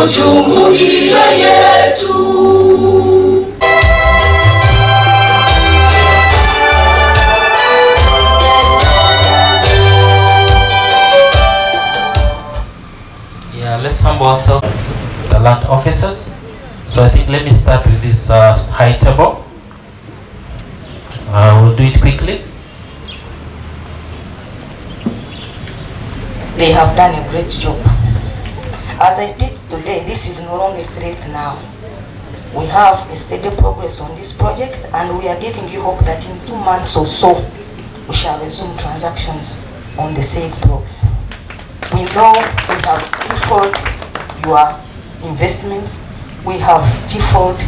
Jumuiya yetu. Yeah, let's humble ourselves, the land officers. So I think let me start with this high table. We'll do it quickly. They have done a great job. As I speak today, this is no longer a threat now. We have a steady progress on this project, and we are giving you hope that in 2 months or so, we shall resume transactions on the said blocks. We know we have stifled your investments, we have stifled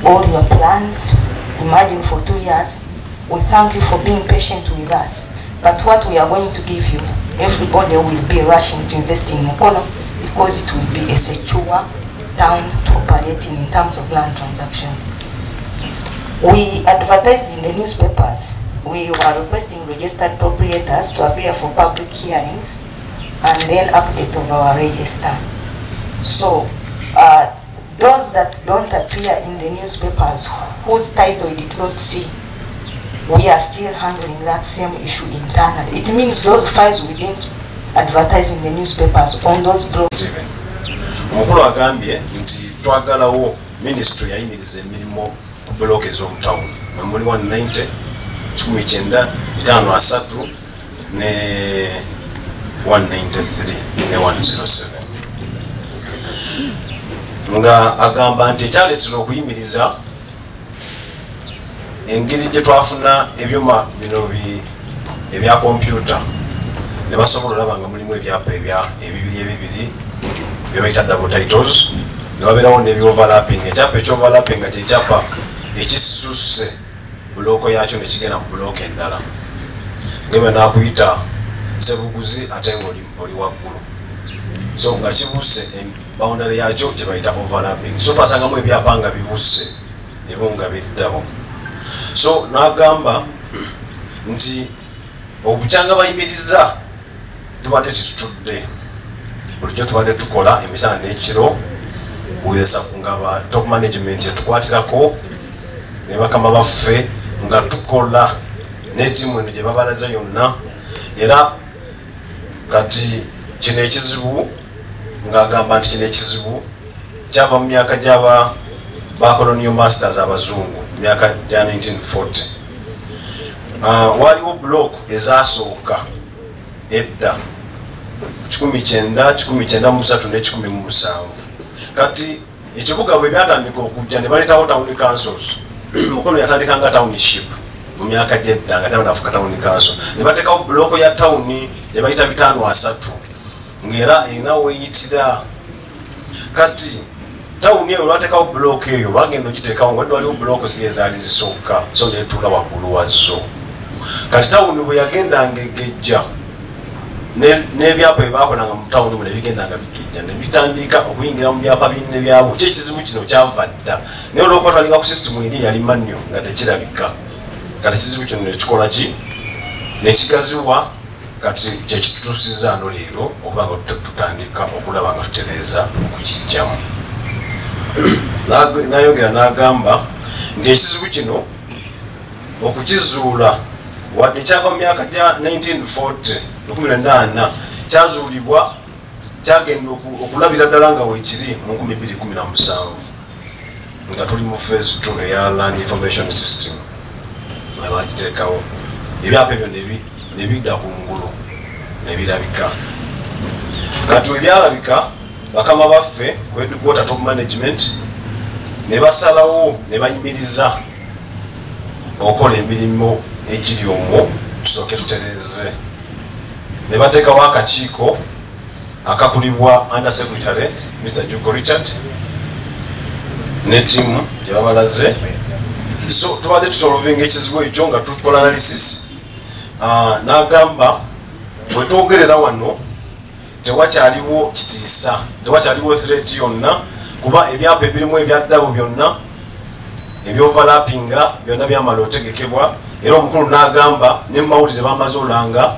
all your plans. Imagine for 2 years. We thank you for being patient with us. But what we are going to give you, everybody will be rushing to invest in Mukono because it will be a secure town to operate in terms of land transactions. We advertised in the newspapers. We were requesting registered proprietors to appear for public hearings and then update of our register. So those that don't appear in the newspapers, whose title you did not see, we are still handling that same issue internally. It means those files we didn't advertise in the newspapers on those blogs. Omukulu agambye nti twagalawo ministry yayimiriza emirimu ku block ez'omu town mwe muli 190, 195, 530 ne 193 ne 107, nga agamba nti ekyaleetera okuyimiriza engeri gye twafuna ebyuma bino ebya kompyuta ne basobola olaba nga mulimu ebyapa ebibiri ebibiri bye bayita double titles, ne wabeerawo n'ebyoverlapping. Ekyapa ekyoverlapping nga kyekyapa ekisusse bulooko yakyo ne kigenda mu bulooko endala, nga bwe naakuyita sebuguzi ate nga oli waggulu, so nga kibuuse boundary yakyo kye bayita overlapping. So twasangamu ebyapa nga bibuuse ebimu nga biri double. So n'agamba nti obukyanga bayimiriza tubadde tetutudde, bulijjo tubadde tukola emisana n'ekiro nga ba top management etukwatirako ne bakama baffe nga tukola n'ettiimu eno gye babalaza yonna. Era kati kino ekizibu ng'agamba nti kino ekizibu kyava mu myaka gy'aba ba colonial masters abazungu, myaka gya 1940. Waliwo block ezasooka edda 19, 1993 ne 17. Kati ekibuga bwe byatandika okujja ne baleetawo town councils. Mukono yatandika nga township mu myaka gy'edda nga tannafuuka town council, ne bateekawo block ya town gye bayita 530 ng'era erina weeyitira. Kati tawuni eyo lwateekawo bulooka eyo bagenda ogiteekawo nga waliwo bulooka ziri ezaali zisooka, so netuula waggulu wazzo. Kati tawuni bwe yagendanga egejja n'ebyapa bye baakolanga mu tawuni bwe ne bigendanga bigejja ne bitandika okuyingira mu byapa binne byabwo. Ki ekizibu kino kyava dda, naye olw'okuba twalinga ku sisitimu eri eyali manual nga tekirabika, kati ekizibu kino ne kikola ki? Ne kigaziwa. Kati kyekitutuusizza ano leero okuba nga tutandika okulaba nga tutereeza okukiggyamu. Nayongera n'agamba nti ekizibu kino okukizuula wadde kyava mu myaka gya 1940 14 kyazuulibwa, kyagenda okulabira ddala nga weekiri mu 2017 nga tuli mu phase 2 eya land information system nga bagiteekawo. Ebyapa ebyo ne bidda ku ngulu ne birabika. Kati we byalabika bakama baffe ku headquarter top management ne basalawo ne bayimiriza okukola emirimu egiri omwo tusooke tutereeze. Ne bateekawo akakiiko akakulibwa under secretary Mr. Juko Richard ne ttiimu gye babalaze. So tubadde tusolvinga ekizibu ekyo nga tukola analysis. N'agamba bwe twogerera wano tewakyaliwo kitiisa, tewakyaliwo threat yonna, kuba ebyapa ebirimu ebyaddabo byonna ebyoverlappinga byonna byamala otegekebwa. Era omukulu n'agamba ne mu mawulire bamaze olanga,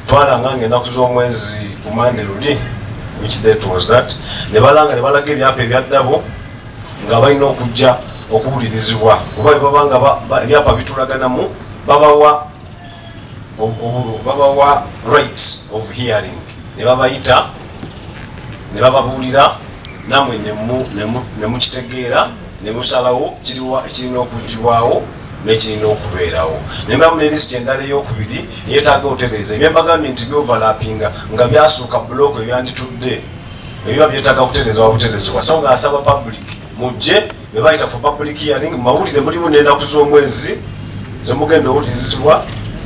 twalanga ng'ennaku z'omwezi ku Mande luli Which date was that? Ne balanga ne balaga ebyapa ebyaddabo nga balina okujja okuwulirizibwa kuba babanga ebyapa bitulaganamu babawa rights of hearing ne babayita ne bababuulira namwe ne mukitegeera ne musalawo kiriwa ekirina okugibwawo n'ekirina okubeerawo. Ne mbamu ne lisiti endala ey'okubiri yeetaaga otereeza ebyembagambye nti byovalapinga nga byasooka bulooku ebyanditudde ebiba byetaaga kutereezebwa butereezebwa. So nga asaba public mujje be bayita for public hearing mawulire mulimu n'ennaku z'omwezi ze mugenda owulirizibwa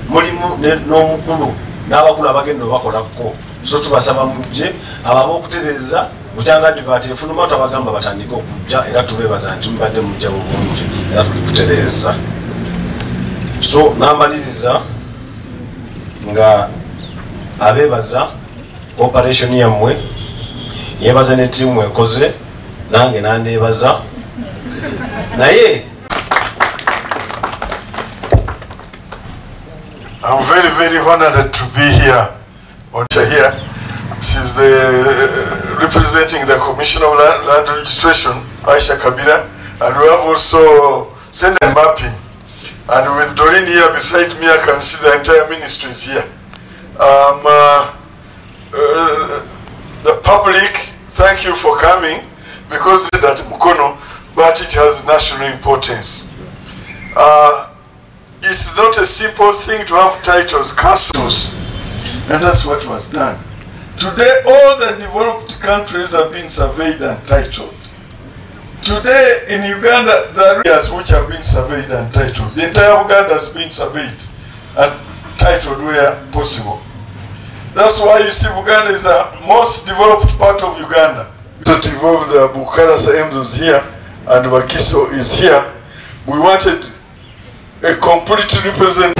mulimu n'omukulu n'abakulu abagenda obakolako. So tubasaba mujje abo ab'okutereeza bukyanga advert efuluma twabagamba batandike okujja era tubeebaza nti mubadde mujja bulungi era tuli kutereeza. So n'amaliriza nga abeebaza cooperation yammwe, yeebaza ne ttiimu ekoze nange nandeebaza naye. I'm very, very honored to be here. On here, she's the representing the Commissioner of Land Registration, Aisha Kabira, and we have also send and mapping. And with Doreen here beside me, I can see the entire ministry is here. The public, thank you for coming, because that Mukono, but it has national importance. It's not a simple thing to have titles, castles, and that's what was done. Today, all the developed countries have been surveyed and titled. Today, in Uganda, there are areas which have been surveyed and titled. The entire Uganda has been surveyed and titled where possible. That's why you see Uganda is the most developed part of Uganda. That involved the Bukarasa Emzo here and Wakiso is here. We wanted a complete representation.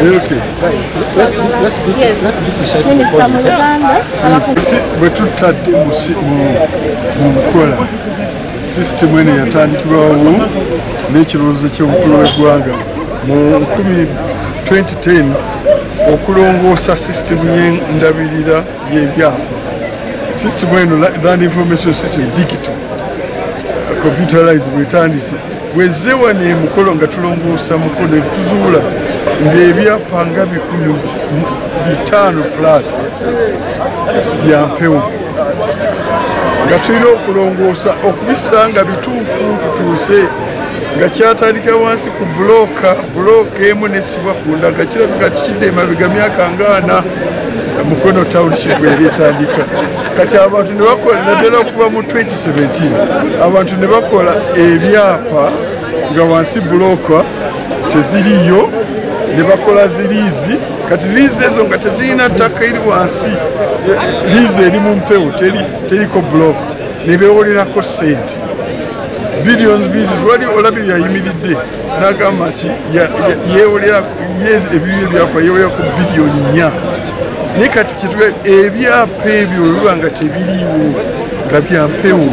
Okay. Let's be precise. Bwe tutadde mu nkola sisitemu eno yatandikibwawo n'ekirowoozo ky'omukulu w'eggwanga mu 2010 okulongoosa sisitemu y'endabirira y'ebyapa. Sisitemu eno land information system digital computerized bwetandise bwezze wano e Mukono nga tulongoosa Mukono tuzuula ng'ebyapa nga 500 plus bya mpewo nga tulina okulongoosa okubissa nga bituufu tutuuse nga kyatandika wansi ku bulooka emu nesibwa ku nda nga kirabika kikidde emabega myaka ngaana Mukono township eri etandika. Kati abantu ne bakola naddala okuva mu 2017 abantu ne bakola ebyapa nga wansi bulooka teziriyo ne bakola ziriizi. Kati liizi ezo nga tezirina ttaka eri wansi, liizi eri mu mpewo teriko bulooka ne beewolerako ssente billions. Wali olabye yayimiridde n'agamba nti ebibyo ebyapa yeewolerako biliyoni 4. Naye kati kitwe ebyapa ebyo biba nga tebiriiwo nga bya mpewo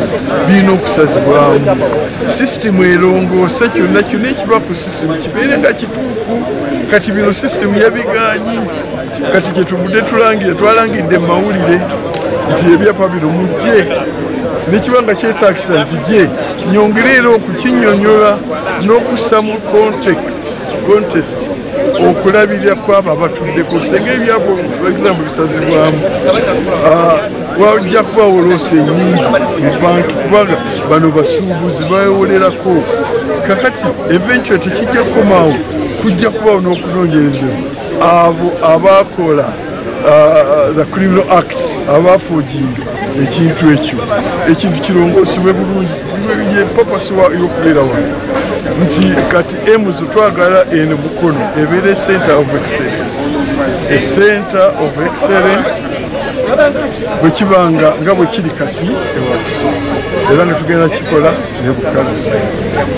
birina okusazibwamu. Sisitemu erongoose kyonna kyonna ekiba ku sisitemu kibeere nga kituufu. Kati bino sisitemu yabigaanyi. Kati kyetuvudde tulangira twalangidde mu mawulire nti ebyapa bino mujje nekiba nga kyetaagisa nzije nyongere era okukinnyonnyola n'okussa mu context okulabirira kw'abo abatuddeko. Singa ebyapa for example bisazibwamu wajja kubawo loosi ennyingi mu banki kubanga bano basuubuzi bawewolerako. Kakati eventually tekijja kukomaawo, kujja kubawo n'okunoonyerezebwa abo abakola the criminal acts abafuujinga ekintu ekyo. Ekintu kirongoosebwe bulungi ye purpose y'okubeera wano nti kati emuzo twagala eno Mukono ebeere center of excellence, a center of excellence Bwe kibanga nga bwe kiri kati ewakiso, era nga tugenda kikola ne Bukalasa.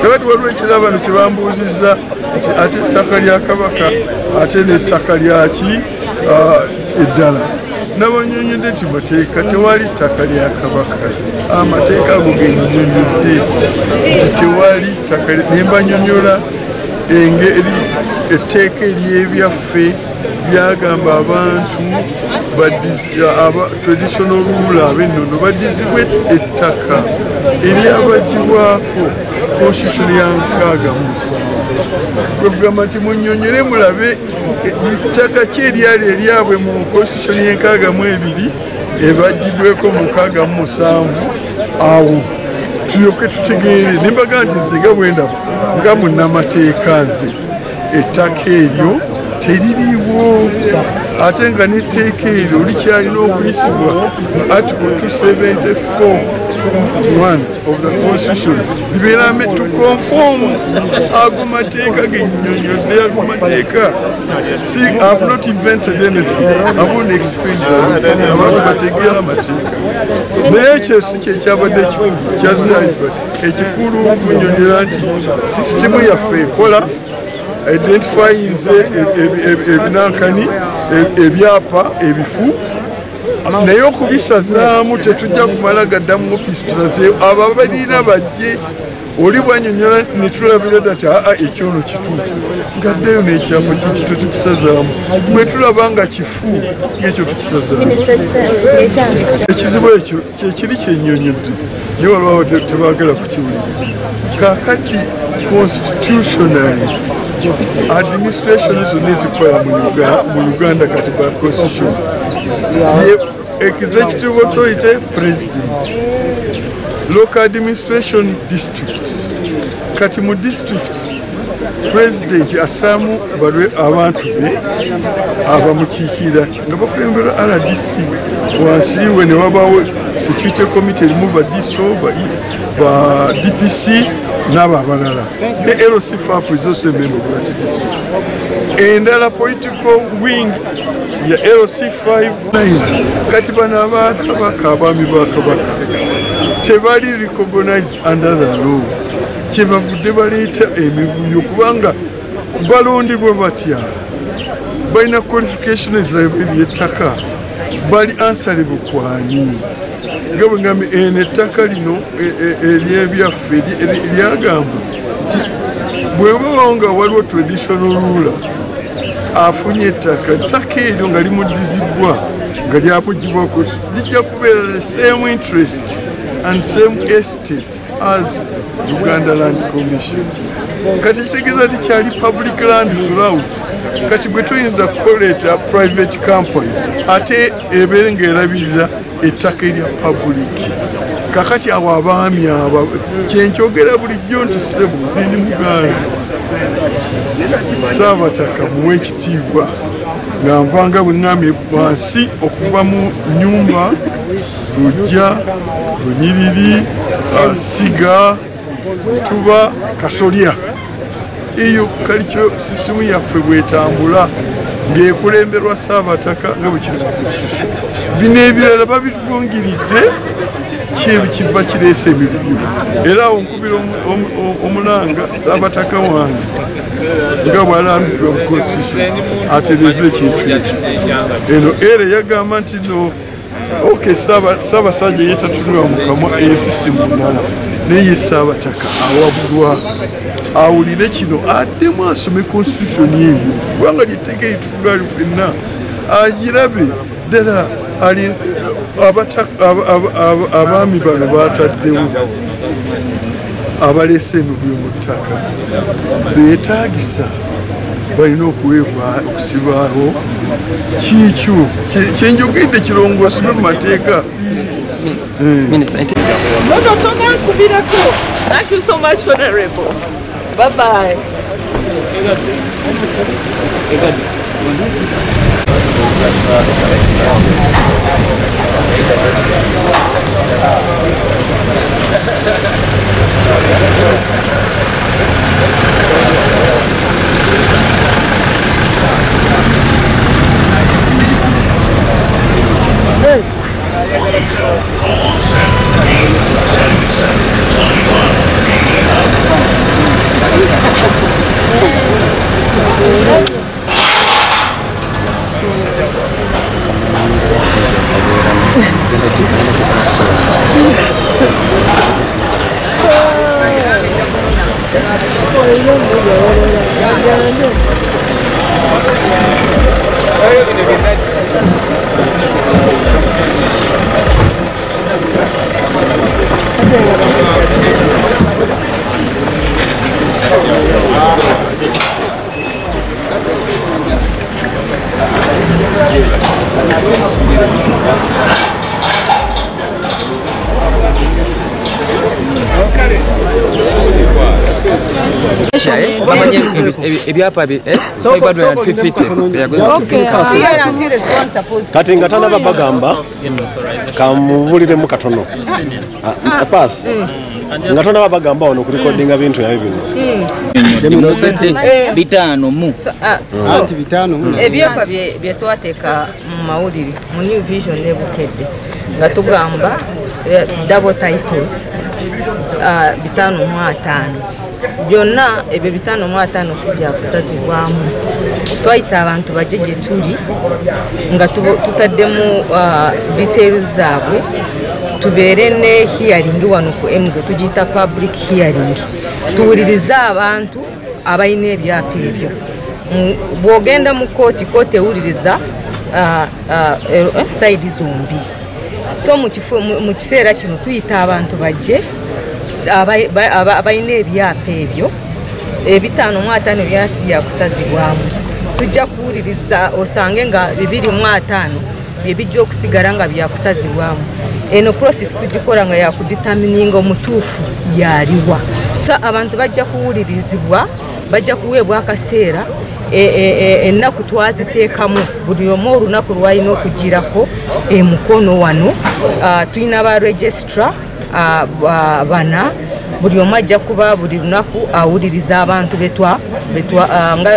Kakati waliwo ekirala bano kye bambuuzizza nti ate ettaka lya Kabaka ate n'ettaka lyaki eddala. Nabanyonyodde nti mateeka tewali ttaka lya Kabaka, amateeka ago gennyonnyodde nti tewali ttaka. Ne mbanyonnyola engeri etteeka ery'ebyaffe byagamba abantu traditional ruler ab'ennono baddizibwe ettaka eryabagibwako constitution ya 67. Kwe nti munnyonnyole mulabe ettaka ki eryali eryabwe mu constitution y'e62 ebagibweko mu 67, awo tulyoke tutegeere. Ne mbaga nti nze nga bwe ndaba nga munnamateeka nze ettaka eryo teririiwo, ate nga n'etteeka eryo likyalina okuyisibwa Article 274(1) of the Constitution libeera to conform ago mateeka gennyonnyodde. Ago mateeka, see, I have not invented anything, I've only explained abantu bategeera amateeka. Naye ekyo si kyekyabadde kyazzaibwa. Ekikulu kunnyonnyola nti sisitemu yaffe ekola identifyinze ebinankani ebyapa ebifu, naye okubisazaamu tetujja kumala gadda mu ofiisi tusazeeyo. Abo abalina bajje oli bwanyonnyola ne tulabira dda nti aa ekyono kituufu, ngaddeyo n'ekyapa kikito tukisazaamu, bwe tulaba nga kifu ng'ekyo tukisazaamu. Ekizibu ekyo kyekiri kyennyonnyodde, naye waliwo tebaagala kukiwulira. Kaakati constitutionally administration zonna ezikola mu Uganda kati ba constitution ye executive authority president, local administration districts. Kati mu districts president assaamu abantu be abamukiikira nga bakulembera RDC, wansi we ne wabaawo security committee erimu ba DISO, ba DPC n'abo abalala, ne LC5 is also a member of that district. Endala political wing ya LC5. Kati bano abakabaka, abaami ba Kabaka tebali recognized under the law, kyebavudde baleeta emivuyo kubanga balondebwa batya, balina qualification ez'ettaka, bali answerable kwani. Nga bwe ngambye eno ettaka lino ery'ebyaffe lyagamba nti bw'oba nga waliwo traditional ruler afunye ettaka, ettaka eryo nga limuddizibwa nga lyakugibwako lijja kubeera the same interest and same estate as Uganda Land Commission. Kati kitegeeza nti kyali public land throughout. Kati gwe toyinza kukoleeta private company ate ebeere ng'erabirira ettaka erya public. Kakati abo abaami abo kyenkyogera bulijjo nti ssebo nze ndi Muganda, Ssaabataka muwe ekitiibwa nga nvanga bwe ŋŋambye wansi okuva mu nnyumba, lujja, lunyiriri, siga, tuba, kasolya. Eyo kalikyo sisitemu yaffe bwetambula ng'ekulemberwa Ssaabataka nga bwe kiri mu constitution. Bino ebirala babivungiridde kiva kireese emivuyo. Era awo nkubira omulanga Ssaabataka wange nga bw'alambikibwa mu constitution atereeze ekintu ekyo. Eno era yagamba nti no okay, Ssaabasajja ye tatunula mu kamwa, eyo sisitemu ndala, naye ye Ssaabataka awabulwa awulire kino addemu asome constitution eyo, kubanga lyetteeka eritufuga ffenna agirabe ddala. Abaami bano bataddewo abaleese emivuyo mu ttaka beetaagisa balina okuweebwa okusibwaho kiikyo kyenjogedde kirongoosebwe mu mateeka. Thank you so much, Honorable. Bye-bye. Hey. Ebyapa 550. Kati nga tanaba bagamba kamubuliremu katono. Pass. Nga tanaba bagamba ono kurekodinga bintu yawe bino. Bitano mu. Anti bitano mu. Ebyapa bye twateeka mu mawulire mu New Vision ne Bukedde nga tugamba double titles 505. Byonna ebyo 55 si bya kusazibwamu. Twayita abantu bajje gye tuli nga tutaddemu details zaabwe, tubeere ne hearing wano ku Emzo, tugiyita public hearing, tuwulirize abantu abalina ebyapa ebyo. Bw'ogenda mu kooti, kooti ewuliriza side zombi. So mu kiseera kino tuyita abantu bajje abalina ebyapa ebyo 505 byakusazibwamu. Tujja kuwuliriza osange nga 205 bye bijja okusigala nga byakusazibwamu. Eno process tugikola nga yakudetermininga omutuufu yaliwa. So abantu bajja kuwulirizibwa, bajja kuweebwa akaseera, ennaku twaziteekamu buli omu olunaku lwalina okugirako emukono wano. Tulina ba registrar bana, buli omu ajja kuba buli lunaku awuliriza abantu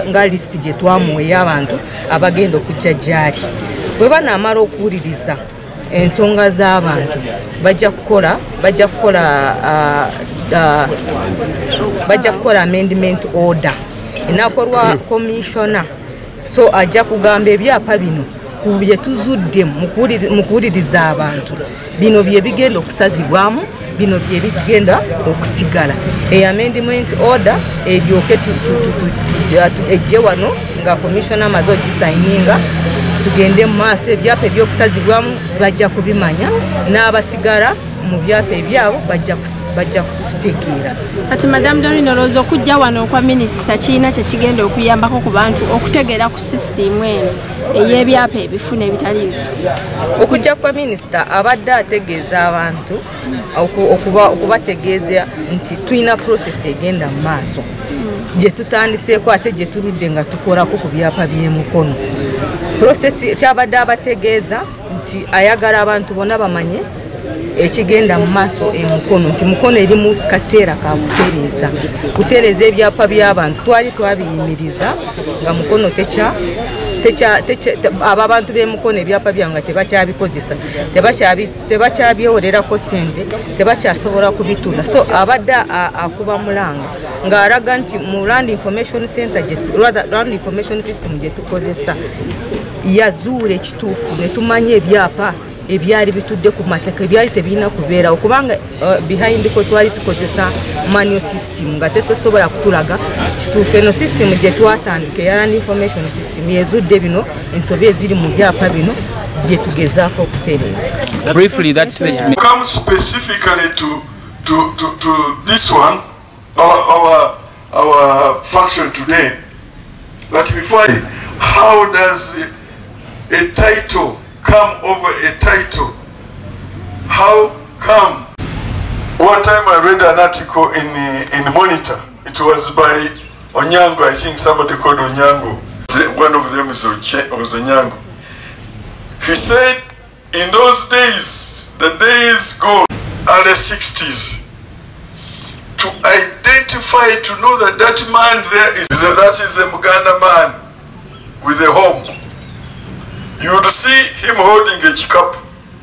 nga lisiti gye twamuwa ey'abantu abagenda okujja gy'ali. Bwe banaamala okuwuliriza ensonga z'abantu bajja kukola amendment order enakolwa commissioner. So ajja kugamba ebyapa bino ku bye tuzudde mu kuwuliriza abantu, bino bye bigenda okusazibwamu, bino bye bigenda okusigala. Amendment order eryoke ejje wano nga commissioner amaze ogisayininga, tugende mu maaso. Ebyapa ebyokusazibwamu bajja kubimanya, n'abasigala mu byapa ebyabo bajja kutegeera. Ati Madam Doreen, olowooza okujja wano okwa minisita kirina kye kigenda okuyambako ku bantu okutegeera ku sisitimu eno ey'ebyapa ebifu n'ebitali bifu? Okujja kwa minisita abadde ategeeza abantu, okubategeeza nti tulina process egenda mu maaso gye tutandiseeko ate gye tuludde nga tukolako ku byapa by'emukono. Process kyabadde abategeeza nti ayagala abantu bonna bamanye ekigenda mu maaso emukono, nti mukono eri mu kaseera ka kutereeza ebyapa by'abantu. Twali twabiyimiriza nga mukono aba abantu b'emukono ebyapa byange nga tebakyabikozesa, tebakyabyewolерako ssente, tebakyasobola kubitunda. So abadde akuba mulanga ng'alaga nti mu Land Information Center, Land Information System gye tukozesa yazuula ekituufu ne tumanya ebyapa ebyali bitudde ku mateka ebyali tebirina kubeerawo, kubanga behind ko twali tukozesa manual system nga tetusobola kutulaga kituufu. Eno system gye twatandika eya Land Information System yezudde bino ensobi eziri mu byapa bino bye tugezaako okutereeza. Briefly, that statement comes specifically to this one, our function today. But before, how does a title come over a title? How come? One time I read an article in Monitor. It was by Onyango, I think somebody called Onyango. One of them is Onyango. He said, in those days, the days go, early 60s, to identify, to know that that man there is, that is a Muganda man with a home. You would see him holding a chikapu,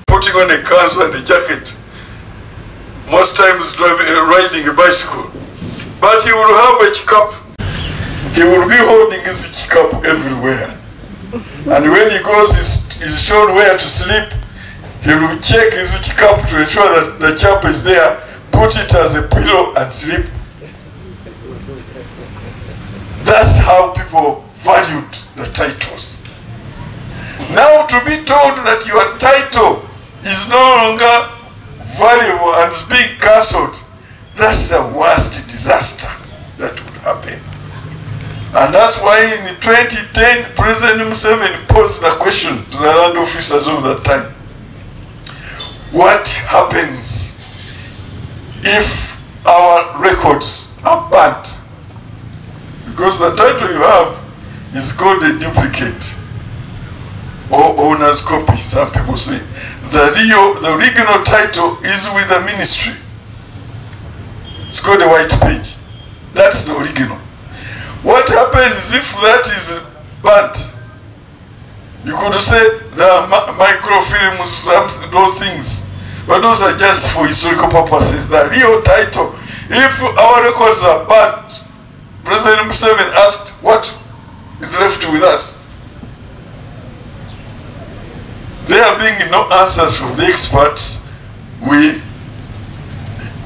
putting putting on a kanzu and a jacket, most times riding a bicycle. But he will have a kikapu. He will be holding his kikapu everywhere. And when he goes, he's shown where to sleep. He will check his kikapu to ensure that the chap is there, put it as a pillow and sleep. That's how people valued the titles. Now to be told that your title is no longer valuable and is being cancelled, that's the worst disaster that would happen. And that's why in 2010, President Museveni posed the question to the land officers of that time. What happens if our records are burnt? Because the title you have is called a duplicate or owner's copy, some people say. The original title is with the ministry. It's called a white page. That's the original. What happens if that is burnt? You could say there are microfilms, those things. But those are just for historical purposes. The real title, if our records are burnt, President Museveni asked, what is left with us? There being no answers from the experts,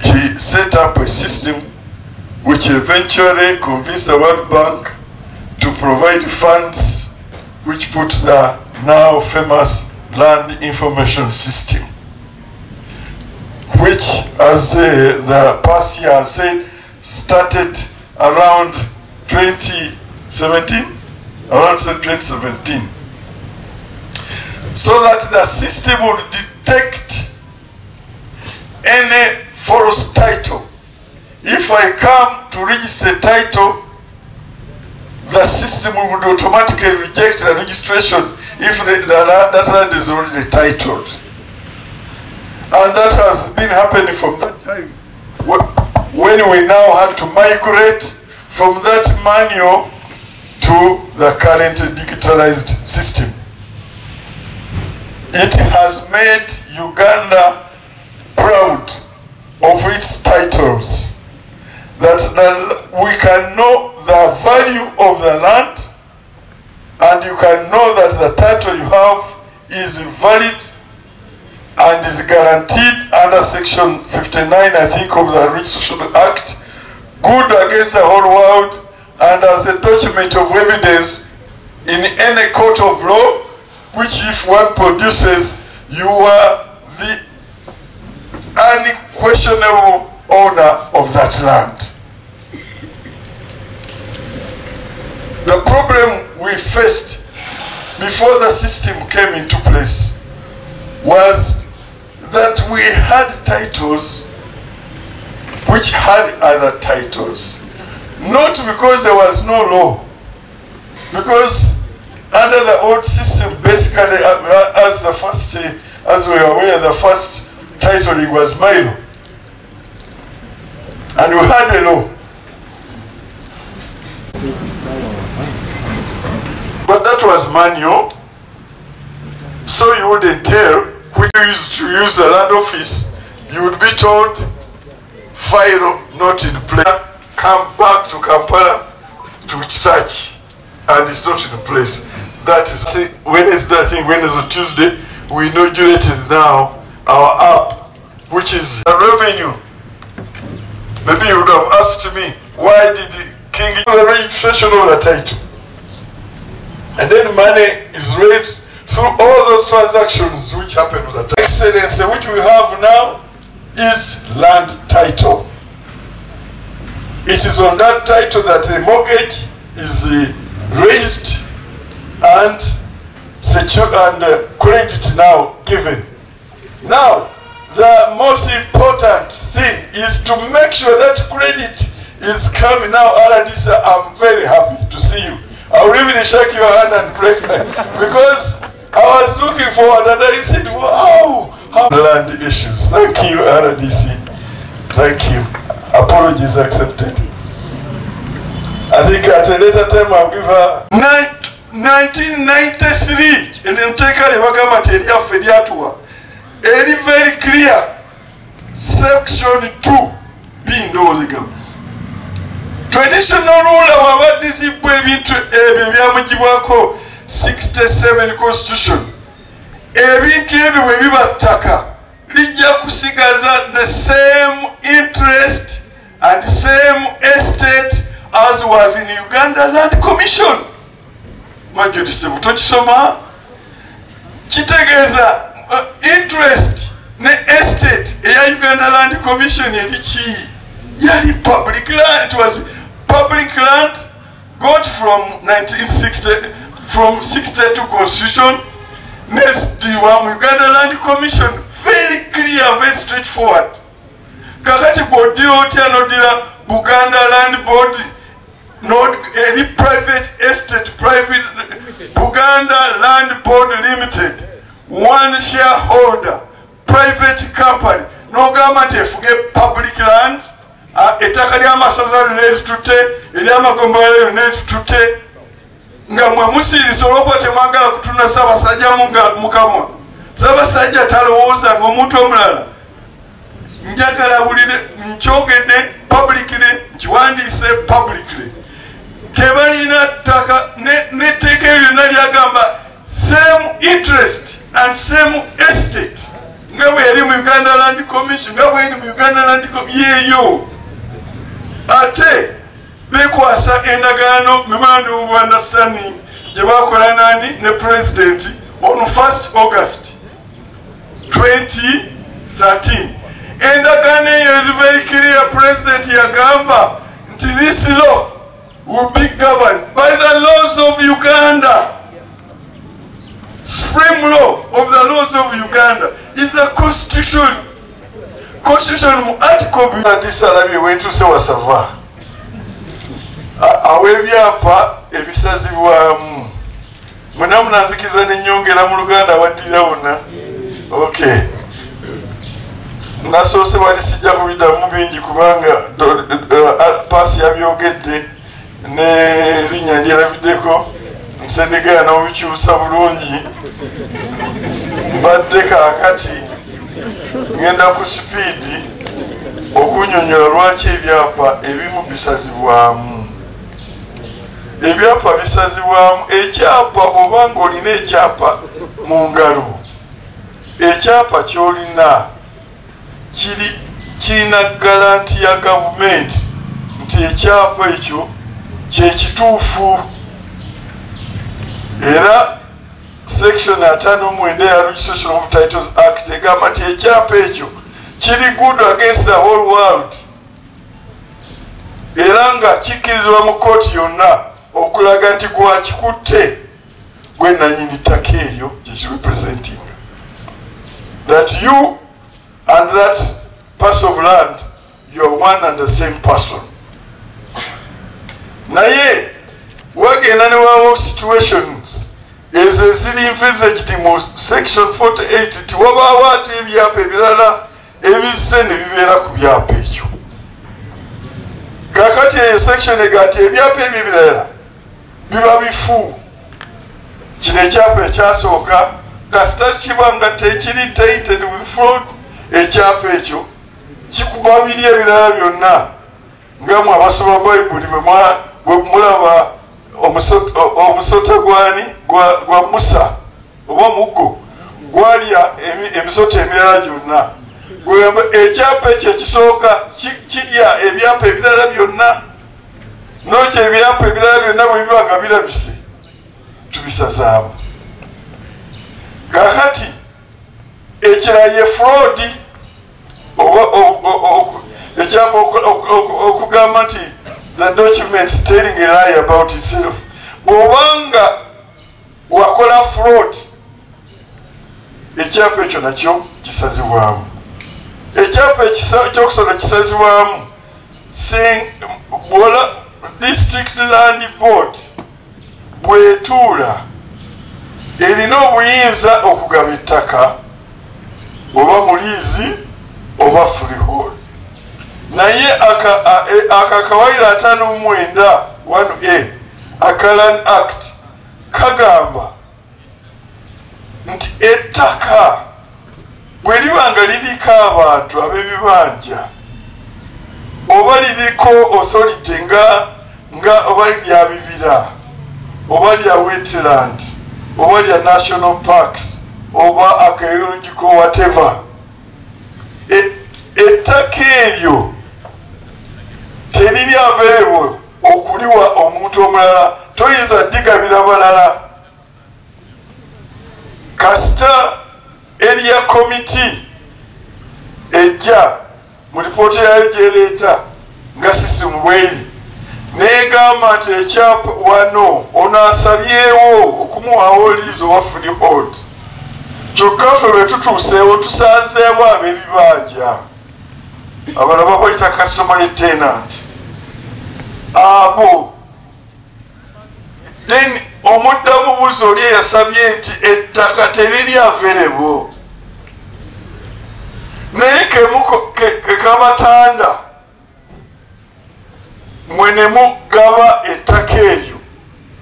he set up a system which eventually convinced the World Bank to provide funds which put the now famous land information system, which, as the past year has said, started around 2017, around 2017. So that the system would detect any false title. If I come to register title, the system would automatically reject the registration if that land is already titled. And that has been happening from that time, when we now had to migrate from that manual to the current digitalized system. It has made Uganda proud of its titles, that we can know the value of the land, and you can know that the title you have is valid and is guaranteed under Section 59, I think, of the Registration Act, good against the whole world, and as a document of evidence in any court of law, which if one produces, you are the unquestionable owner of that land. The problem we faced before the system came into place was that we had titles which had other titles. Not because there was no law, because under the old system, basically, as the first, as we are aware, the first titling was Milo. And we had a law. But that was manual, so you wouldn't tell. When you used to use the land office, you would be told, file not in place, come back to Kampala to search, and it's not in place. That is Wednesday, I think Wednesday or Tuesday, we inaugurated now our app, which is a revenue. Maybe you would have asked me, why did the king do the registration of the title? And then money is raised through all those transactions which happen with the title. Excellency, which we have now, is land title. It is on that title that the mortgage is raised and secure and credit now given. Now, the most important thing is to make sure that credit is coming. Now, RDC, I'm very happy to see you. I will even shake your hand and break it, because I was looking forward and I said, wow, how land issues. Thank you, RDC. Thank you. Apologies accepted. I think at a later time I'll give her 1993. Section 2 B ndowooza traditional ruler wabaddizibwa ebintu ebyo byamugibwako 67 constitution. Ebintu ebyo bwe biba ttaka lijja kusigaza the same interest and same estate as was in Uganda Land Commission. Majority tokisoma kitegeeza interest ne estate eya Uganda Land Commission eri ki? Yali public land. It was public land got from 1960, from 62 constitution. Next, the Uganda Land Commission, very clear, very straightforward. Kakati bw'odira otya n'odira Buganda Land Board, not any private estate, private Buganda Land Board Limited, one shareholder, private company. N'ogamba nti efuge public land, ettaka ly'amasaza lino eritutte, ery'amagombolola lino eritutte, nga mwe musirise olw'okuba temwagala kutunda Ssaabasajja mukamwa. Ssaabasajja talowooza ng'omuntu omulala. Njagala wulire nkyogedde publicly, nkiwandiise publicly. Tebalina ttaka n'etteeka eryo lyonna lyagamba same interest and same estate nga bwe yali mu Uganda Land Commission, nga bwe yali mu Uganda Land Commission yeeyo. Ate bekwasa endagaano memorandum of understanding gye bakola nani ne president on 1st August 2013. Endagaano eyo is very clear. President yagamba nti this law will be governed by the laws of Uganda. Supreme law of the laws of Uganda is the constitution. Constitution mu article ndisalabye wentuse wasava awebyapa ebisazibwamu mwena munanzikiza nenyongera mu Luganda abaddira bonna. Okay, nasoose wali sijja kubiddamu bingi kubanga paasi yabyogedde n'erinnya ndyerabiddeko nsendegera n'obikyusa bulungi. Mbadde kaakati ngenda ku sipiidi okunyonyola lwaki ebyapa ebimu bisazibwamu. Ebyapa bisazibwamu. Ekyapa bw'obanga olina ekyapa mu ngalo, ekyapa ky'olina kirina garanti ya gavumenti nti ekyapa ekyo kyekituufu. Era section 59 ya Registration of Titles Act egamba nti ekyapa ekyo kiri good against the whole world, era nga kikkirizibwa mu kooti yonna okulaga nti gwakikutte gwe nannyini ttaka eryo kyekirepresenting that you and that parcel of land you are one and the same person. Naye wagenda ne wawo situations ezo eziri envisaged mu section 48 nti wabaawo ate ebyapa ebirala ebizze ne bibeera ku byapa ekyo. Kakati eyo section ega nti ebyapa ebyo ebirala biba bifu. Kino ekyapa ekyasooka kasita kiba nga tekiri tainted with fraud, ekyapa ekyo kikuba biri ebirala byonna. Nga mwe abasoma Bayibuli bwe mulaba omusota gwani gwa Musa oba muggo gwalya emisota emirala gyonna. Gwegamba ekyapa ekyo ekisooka kirya ebyapa ebirala byonna. Nolwekyo ebyapa ebirala byonna bwe biba nga birabise tubisazaamu. Kakati ekirala ye fraud oba ekyapa okugamba nti the document is telling a lie about itself. Bw'obanga wakola fraud, ekyapa ekyo nakyo kisazibwamu. Ekyapa ekyokusatu kisazibwamu bwola District Land Board bwetuula erina obuyinza okugaba ettaka oba muliizi oba freehold. Naye akakawaira 59 1A aka Land Act kagamba nti ettaka bwe liba nga liriko abantu ab'ebibanja Oba liriko authority nga oba lya bibira, oba lya wetland, oba lya national parks, oba archaeological whatever, ettaka eryo teriri available okuliwa omuntu omulala, toyinza digabira balala. Kasita area committee ejja mu lipoota yayo gyereeta nga system bweri negamba nti ekyapa wano ono asabyewo okumuwawo lease oba freehold, kyokka ffe bwe tutuuseewo tusanzeewo ab'ebibanja abalala babayita customary tenant abo. Then omuddamu buzi oli eyasabye nti ettaka teriri available, naye kekabatanda mwe ne mugaba ettaka eryo,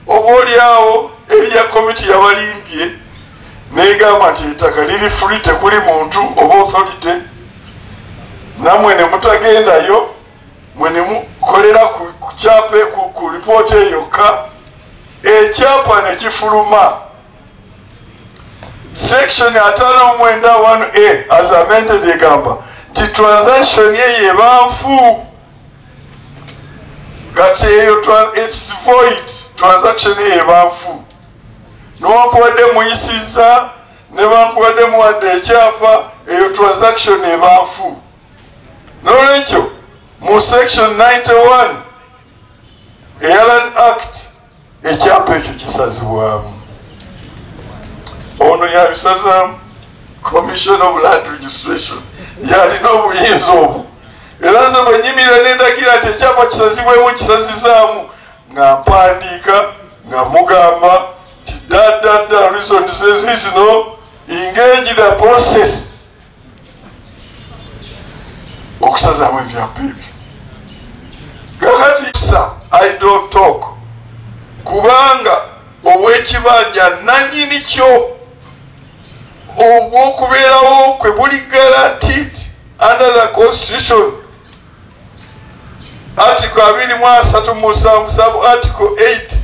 oba oliawo area committee yabalimbye negamba nti ettaka liri free, tekuli muntu oba authority, namwe ne mutagendayo, mwe ne mukolera ku kyape ku lipoota eyokka, ekyapa ne kifuluma. Section 59(1)A as amended egamba nti transaction eyo eba nfu, kati eyo it's void, transaction eyo eba nfu. Newankubadde muyisizza, newankubadde muwadde ekyapa, eyo transaction eba nfu. N'olwekyo mu section 91 eya Land Act ekyapa ekyo kisazibwamu. Ono yabisazaamu Commission of Land Registration, yalina obuyinza obwo. Era nze bwe nyimirira nendagira nti ekyapa kisazibwemu kisazizaamu, nga mpandiika nga mugamba nti dadada reason zino, engage the process okusazaamu ebyapa ebyo. Kakati sa I don't talk, kubanga ow'ekibanja nannyini kyo obw'okubeerawo kwe buli guaranteed under the constitution, article 237 sub article 8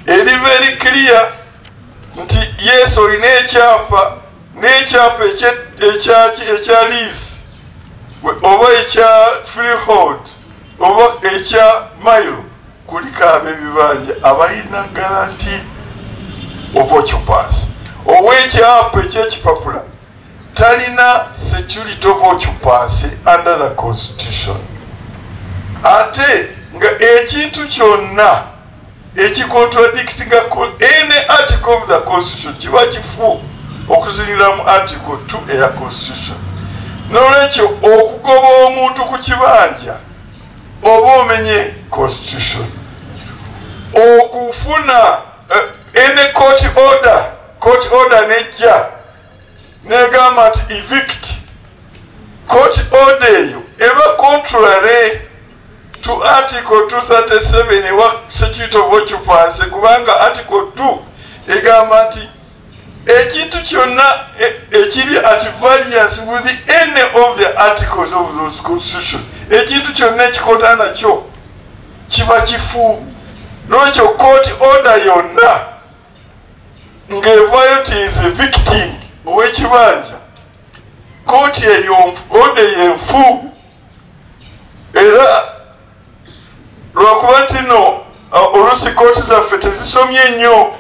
eri very clear nti yes olina ekyapa, n'ekyapa ekya lease oba ekya freehold oba ekya mailo, kuliko ab'ebibanja abalina guarantee of occupancy. Ow'ekyapa eky'ekipapula talina security of occupancy under the constitution. Ate nga ekintu kyonna ekicontradictinga any article of the constitution kiba kifu okuzinira mu article 2 eya constitution. N'olwekyo okugoba omuntu ku kibanja oba omenye constitution. Okufuna any court order nejja negamba nti evict, court order eyo eba contrary to article 237 ewa security of occupancy, kubanga article 2 egamba nti ekintu kyonna ekiri at variance with any of the articles of those constitution, ekintu kyonna ekikontana nakyo kiba kifu. N'olwekyo court order yonna ng'evaayo nti is evicting ow'ekibanja, kooti eyo order yenfu. Era lwakuba nti nno oluusi kooti zaffe tezisomye nnyo,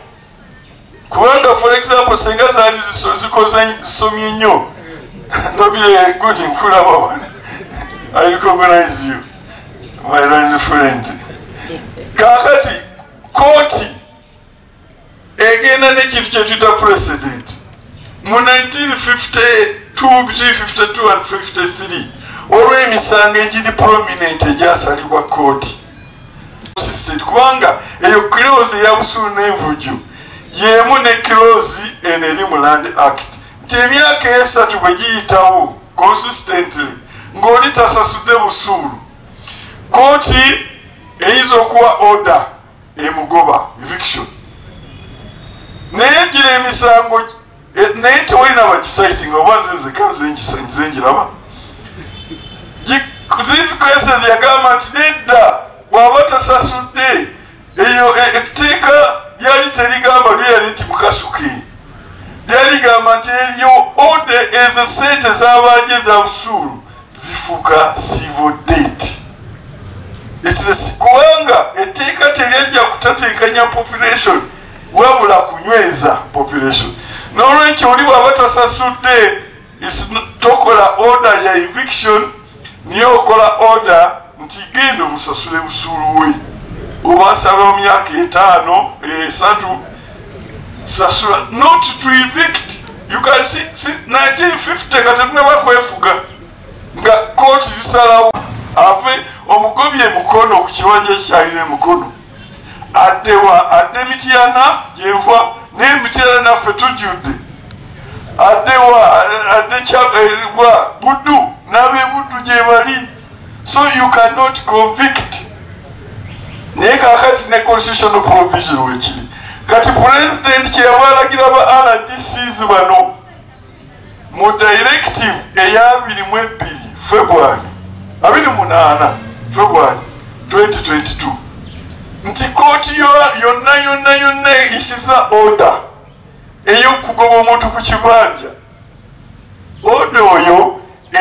kubanga for example singa zaali zikoze zisomye nnyo, nobye good nkulaba wano, I recognize you my learned friend. Kaakati kooti egenda n'ekintu kye tuyita precedent. Mu 1952 between 52 and 53 olw'emisango egiri prominent egyasalibwa kooti, kubanga eyo clause eya busuulu n'envujjo y'emu ne clause eno eri mu Land Act nti emyaka 3 bwe giyitawo consistently ng'oli tasasudde busuulu, kooti eyinza okuwa order emugoba eviction. Naye gira emisango naye tewalina bagisaitinga, oba nze nzeka nze ngiraba. These cases yagamba nti nedda, bw'aba tasasudde, eyo etteeka lyali terigamba lyali nti mukasuke, lyaligamba nti eryo order ezo sente z'abanja eza busuulu zifuuka civil debt. Kubanga etteeka teryajja kutatenkanya population wabula kunyweza population. N'olwekyo oli bw'aba tasasudde, tokola order ya eviction, niye okola order nti genda omusasule busuulu we, oba asaba mu myaka 5 3 sasula, not to evict. You can see 1950 nga tetunaba kwefuga nga kooti zisalawo ave omugobye mukono ku kibanja ekyalina emukono, addewa adde Mityana gyenva n'Emityana naffe tujjudde, addewa adde Kyagwa Buddu n'ab'e Buddu gye bali. So you cannot convict. Naye kaakati ne constitutional provision wekiri. Kati president kyeyava alagira ba RDCs bano mu directive eya 22 February 28 February 2022 nti kooti yonna yonna yonna eyisiza order ey'okugoba omuntu ku kibanja, order oyo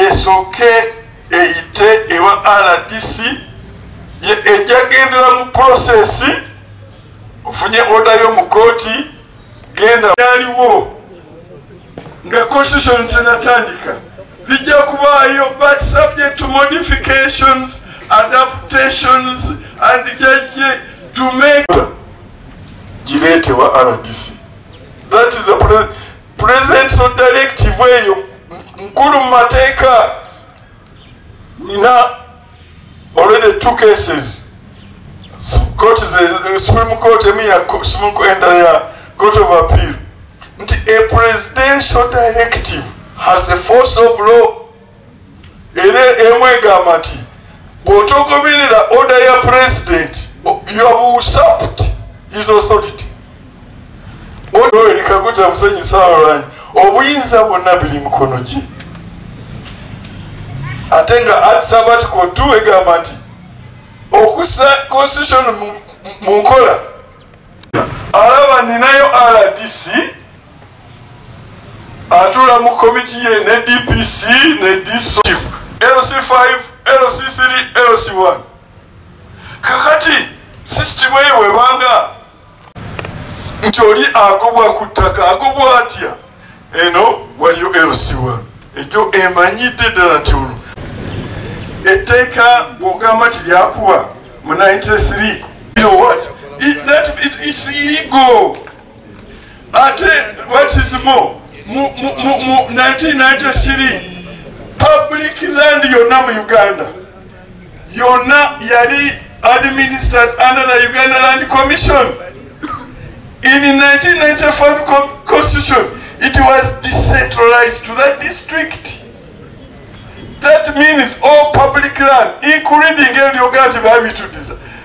esooke eyite ewa RDC, ejja gendera mu process. Ofunye order yo mu kooti, genda yaliwo nga constitution tenatandika, lijja kubaayo but subject to modifications, adaptations and judge to make gireetewa RDC. That is the presidential directive eyo nkulu mu mateeka. Nina already 2 cases. Court is a Supreme Court, emu ya Supreme Court endala ya Court of Appeal. Nti a presidential directive has the force of law. Era emu egamba nti bw'otogoberera order ya president, you have usurped his authority. Order eri Kaguta Museveni Ssaabalanyi, obuyinza bwonna buli mukono gye. Ate nga sub-article 2 egamba nti okussa constitution mu nkola, alaba ninayo RDC atula mu komiti ye ne DPC ne DSO, LC5, LC3, LC1. Kakati system eyo webanga nti oli agobwa ku ttaka, agobwa atya? Eno waliyo LC1 ejo emanyidde ddala nti ono etteeka bw'ogamba nti lyakuba mu 93, you know what? That is illegal. Ate what is more, mu 1993 public land yonna mu Uganda yonna yali administered under the Uganda Land Commission. In 1995 constitution, it was decentralized to that district. That means all public land, including Uganda,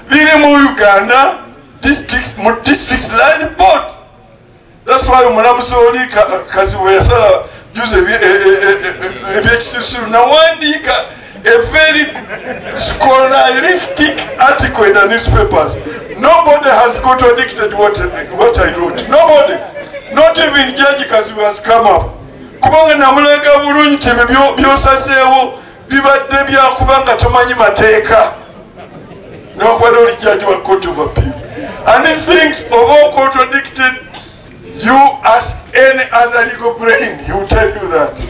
biri mu Uganda district, mu district land board. That's why omulamuzi oli Kazibwe yasala juzi ebyekisiru nawandiika a very scholaristic article in the newspapers. Nobody has contradicted what I wrote. Nobody. Not even Judge Kazibwe has come up. Kubanga namulaga bulungi nti ebyo by'osazeewo bibadde byakubanga tomanyi mateeka. Nobody oli judge wa Court of Appeal. And if things are all contradicted, you ask any other legal brain, he will tell you that.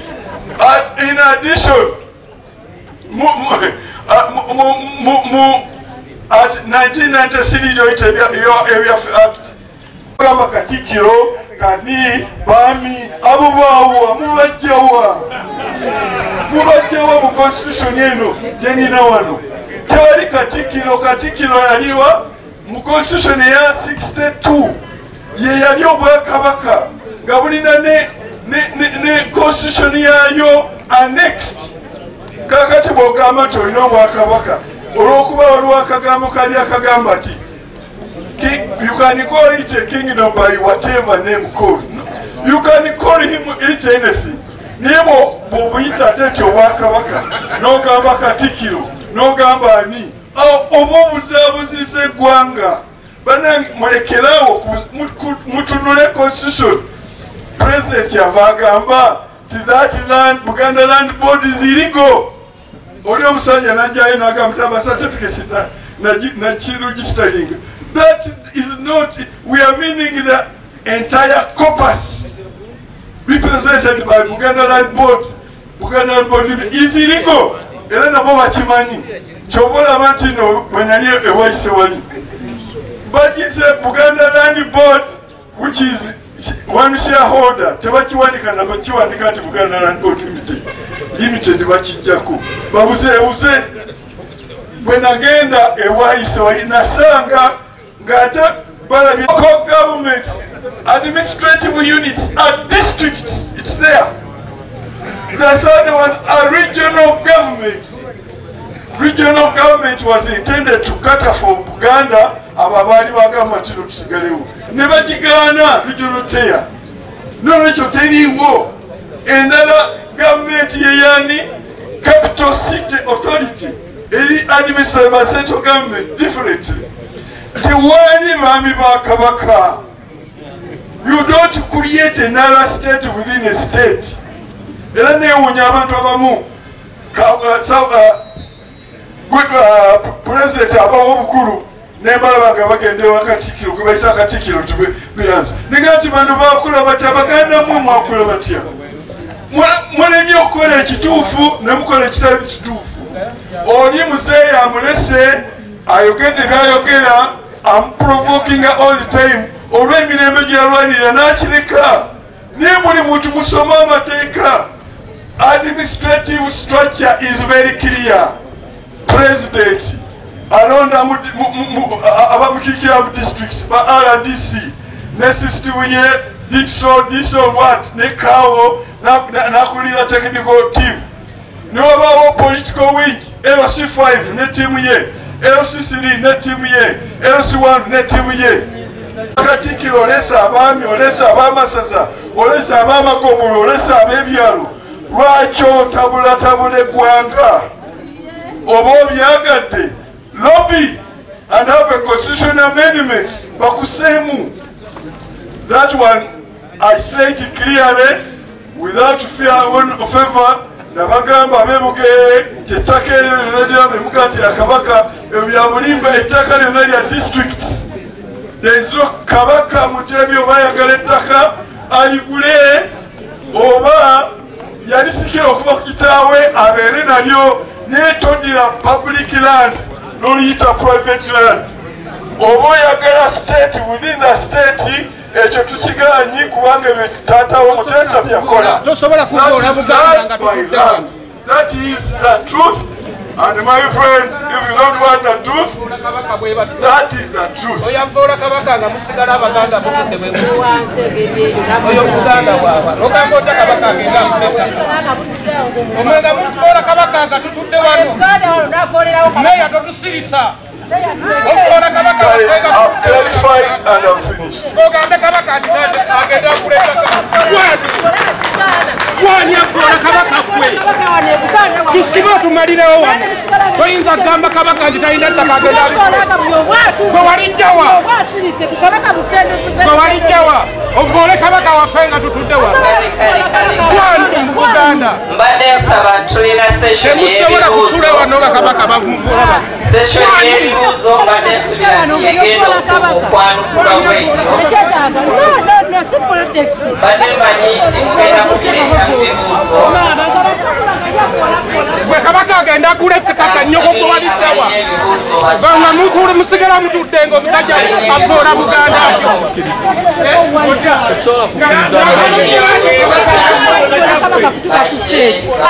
But in addition, at 1993 Area Act, gamba Katikiro, Kani, Bami, abo baawa, mubajjawa mu constitution eno gye nina wano. Tewali Katikiro, Katikiro yaliwa mu constitution eya 62 ye yali obwakabaka nga bulina ne constitution yaayo annexed. Kakati bw'ogamba nti olina obwakabaka olw'okuba waliwo akagambo kali akagamba nti you can call it a kingdom by whatever name called. You can call him it anything. Naye bw'obuyita ate nti obwakabaka n'ogamba Katikkiro n'ogamba ani, oba obuzaabuzizza eggwanga. Bannange mulekerawo, mutunule constitution. President yava agamba ti that land, Buganda Land Board is illegal. Oli omusajja n'ajjayo n'agamba taba certificate nakiregistering. That is not, we are meaning the entire corpus represented by Buganda Land Board. Buganda Land Board is illegal. Era nabo bakimanyi. Ky'oba olaba nti no bwe nali ewaise wali bagise Buganda Land Board, which is one shareholder, tebakiwandika nako kiwandika nti Buganda Land Board Limited bakijjako babuzeebuze. Bwe nagenda ewaise wali nasanga ng'ate balabye local governments, administrative units are districts. It's there. The third one are regional governments. Regional government was intended to cater for Buganda. Abo abaali bagamba nti no tusigalewo ne bagigaana regional tier. Nolwekyo teriiwo endala. Gavumenti yeyani Capital City Authority eri administered by central government differently. Tewali baami ba Kabaka. You don't create another state within a state. Era neewuunya abantu abamu President abawo obukulu nembalaba nga bagenda ewa Katikkiro gwe bayita Katikkiro nti nega nti bano bakula batya, Baganda mmwe mwakula batya? Mulemye okukola ekituufu ne mukola ekitali kituufu. Oli muzeeyi amulese ayogedde byayogera, amuprovokinga all the time olw'emirembe gye yalwanirira n'akireka. Naye buli muntu musome amateeka. Administrative structure is very clear. President alonda abamukiikirira mu districts ba RDC ne system ye DIPSO, DISO what ne CAO n'akulira technical team. Ne wabaawo political wing LC5 ne ttiimu ye, LC3 ne ttiimu ye, LC1 ne ttiimu ye. Katikkiro olesa abaami, olesa ab'amasaza, olesa ab'amagombolola, olesa ab'ebyalo. Lwaki otabulatabula eggwanga? Oba obyagadde lobby and have a constitutional amendment bakuseemu. That one I say it clearly without fear or favor. Nabagamba ab'Ebugere nti ettaka eryo lyonna lyabemuga nti ya Kabaka, ebyo bya bulimba. Ettaka lyonna lya district. There is no Kabaka Mutebi oba ayagala ettaka aligule oba yalisikira okuva ku kitaawe abeere nalyo, naye toddira public land n'oliyita private land. Oba oyagala state within the state, ekyo tukigaanyi kubanga ebyo taata wo Muteesa byakola. Tosobola kuvoola Buganda nga tutudde wano. That is the truth. And my friend, if you don't want the truth, that is the truth. Oyavoola Kabaka nga musigala Abaganda mutudde bwe oyo Buganda bwaba ogamba otya Kabaka agenda akulettaka omwenga mutuvoola Kabaka nga tutudde wano meya totusirisa. Ovoola Kabaka I've clarified and I've finished. Ogambe Kabaka nti agenda akulettaka wani avoola Kabaka ffe tusibe otumalirewo wano. Toyinza kugamba Kabaka nti talina ttaka agenda gwe walijjawa, gwe walijjawa ovoole Kabaka waffe nga tutudde wano wani mu Buganda. Mbadde nsaba tulina session temusobola kutuula wano nga Kabaka bamuvoola. Session y'ebibuuzo mbadde nsubira nti yegenda okwanukula bwekyo. Mbadde mmanyi nti mugenda kubireeta mu bibuuzo. Gwe Kabaka agenda agula ettaka nnyoko gwe walijjawa nga mutuule musigala mutudde nga omusajja avoola Buganda atyo.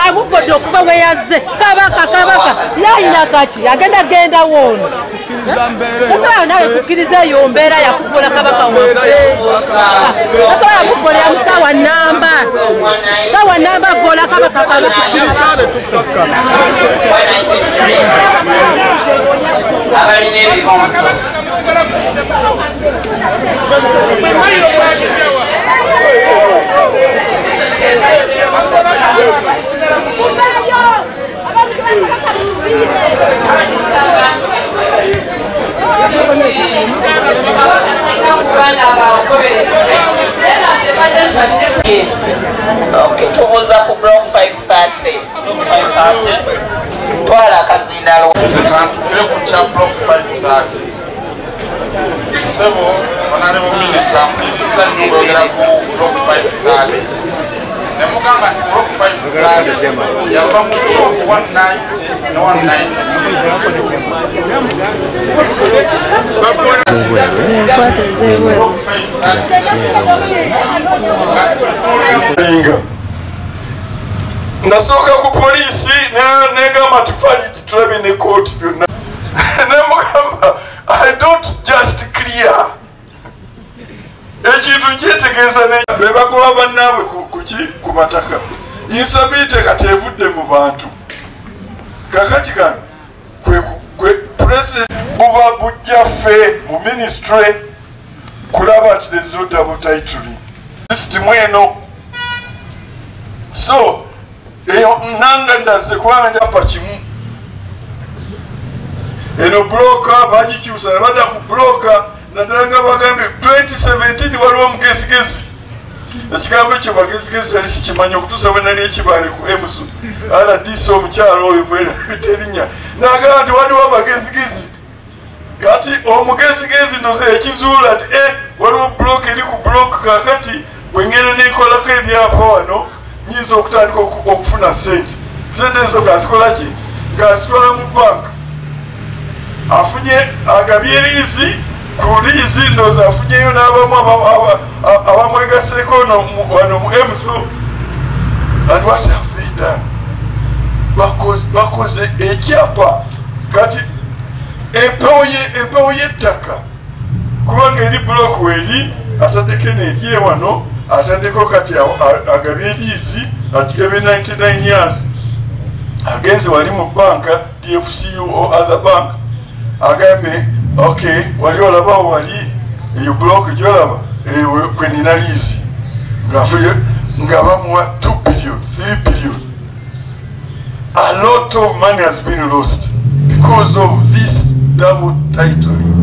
Amuvodde okuva we yazze Kabaka Kabaka yalina kaki agenda genda woono tasobola nawe kukkiriza eyo mbeera yakufuula Kabaka waffe. Tasobola kufuulira mu ssaawa nnamba, ssaawa nnamba avoola Kabaka. Abalina ebibuuzo Okay, tubuuza ku block 530. 530. Twala akazindaalo. Nze kantukire ku kya block 530. Ssebo honorable minister mpuliriza nnyo ng'oyogera ku block 530. Ne mugamba nti block 530 yava mu block 190 ne 193. Block 530. Nasooka ku poliisi negamba nti Farid tulabe ne kooti byonna. Nemugamba I don't just clear. Ekintu kyetegeeza be bagoba bannaabwe kuki ku mataka. Instability kati evudde mu bantu. Kakati kano kwe president buba bujja ffe mu ministry kulaba nti there's no double titling. System eno. So eyo nanga ndaze kubanga njapa kimu. Eno broker bagikyusa ne badda ku broker naddala nga bagambye 2017 waliwo omugezigezi. Ekigambo ekyo bagezigezi nali sikimanyi okutuusa bwe nali ekibaale ku EMSU. RDC omukyalo oyo mwerabidde erinnya. N'agamba nti waliwo abagezigezi. Kati omugezigezi ndoze ekizuula nti waliwo block eri ku block kaakati bwe ngenda neekolako ebyapa wano nyinza okutandika okufuna ssente. Ssente ezo ng'azikola ki? Ng'azitwala mu banka. Afunye agabye liizi ku liizi ndowooza afunyeyo n'abamu abamwegaseeko wano mu EMSU. And what have they done? Bakoze ekyapa kati empewo y'ettaka kubanga eri block weeri ataddeko eno eri wano ataddeko kati agabye liizi agigabye 99 years agenze wali mu banka DFCU or other bank agambye okay wali olabawo wali eyo block gyolaba kwe nina liizi nga bamuwa 2 billion 3 billion. A lot of money has been lost because of this double titling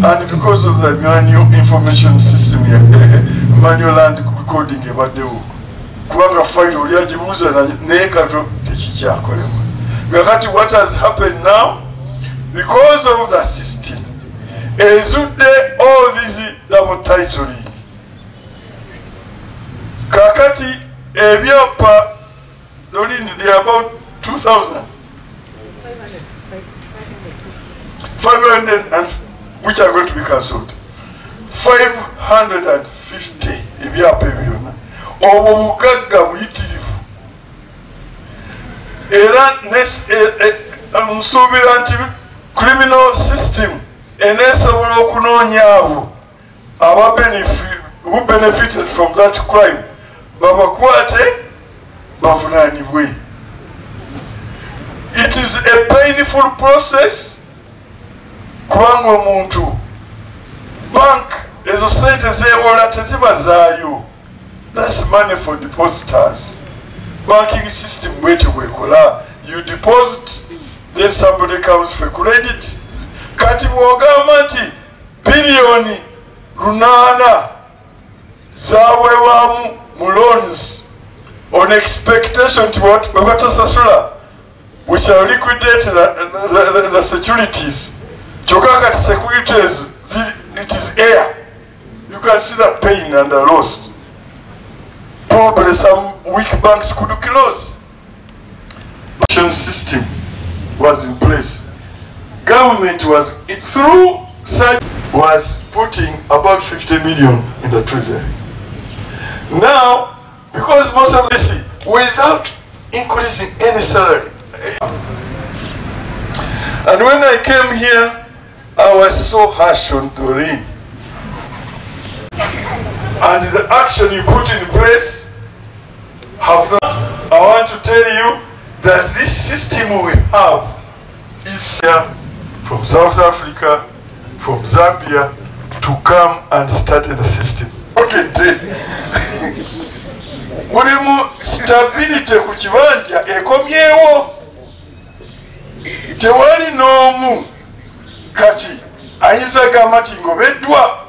and because of the manual information system, manual land recording ebaddewo kubanga file oli agibuuza naye kato tekikyakolebwa. Kakati what has happened now because of the system ezudde all these double titling. Kakati ebyapa Doreen, they are about 2,000. 500 and which are going to be cancelled. 550 ebyapa byonna. Obwo bugagga buyitirivu. Era nsuubira nti criminal system eneesobola okunoonya abo who benefited from that crime babakwate bavunaanibwe. It is a painful process kubanga omuntu bank ezo sente zeewola teziba zaayo. That's money for depositors. Banking system bwetyo bwekola. You deposit, then somebody comes for credit. Kati bw'ogamba nti biliyoni 8 zaweebwamu mu loans on expectation nti bwe batosasula we shall liquidate the securities. Kyokka kati securities it is air. You can see the pain and the loss. Probably some weak banks could close. The system was in place. Government was through such was putting about 50 million in the treasury. Now, because most of this without increasing any salary. And when I came here, I was so harsh on Doreen. And the action you put in place have not. I want to tell you that this system we have is here from South Africa, from Zambia, to come and study the system. Okay, Mulimu stability ku kibanja ekomyewo. Tewali n'omu kati ayinza gamba nti ngobeddwa,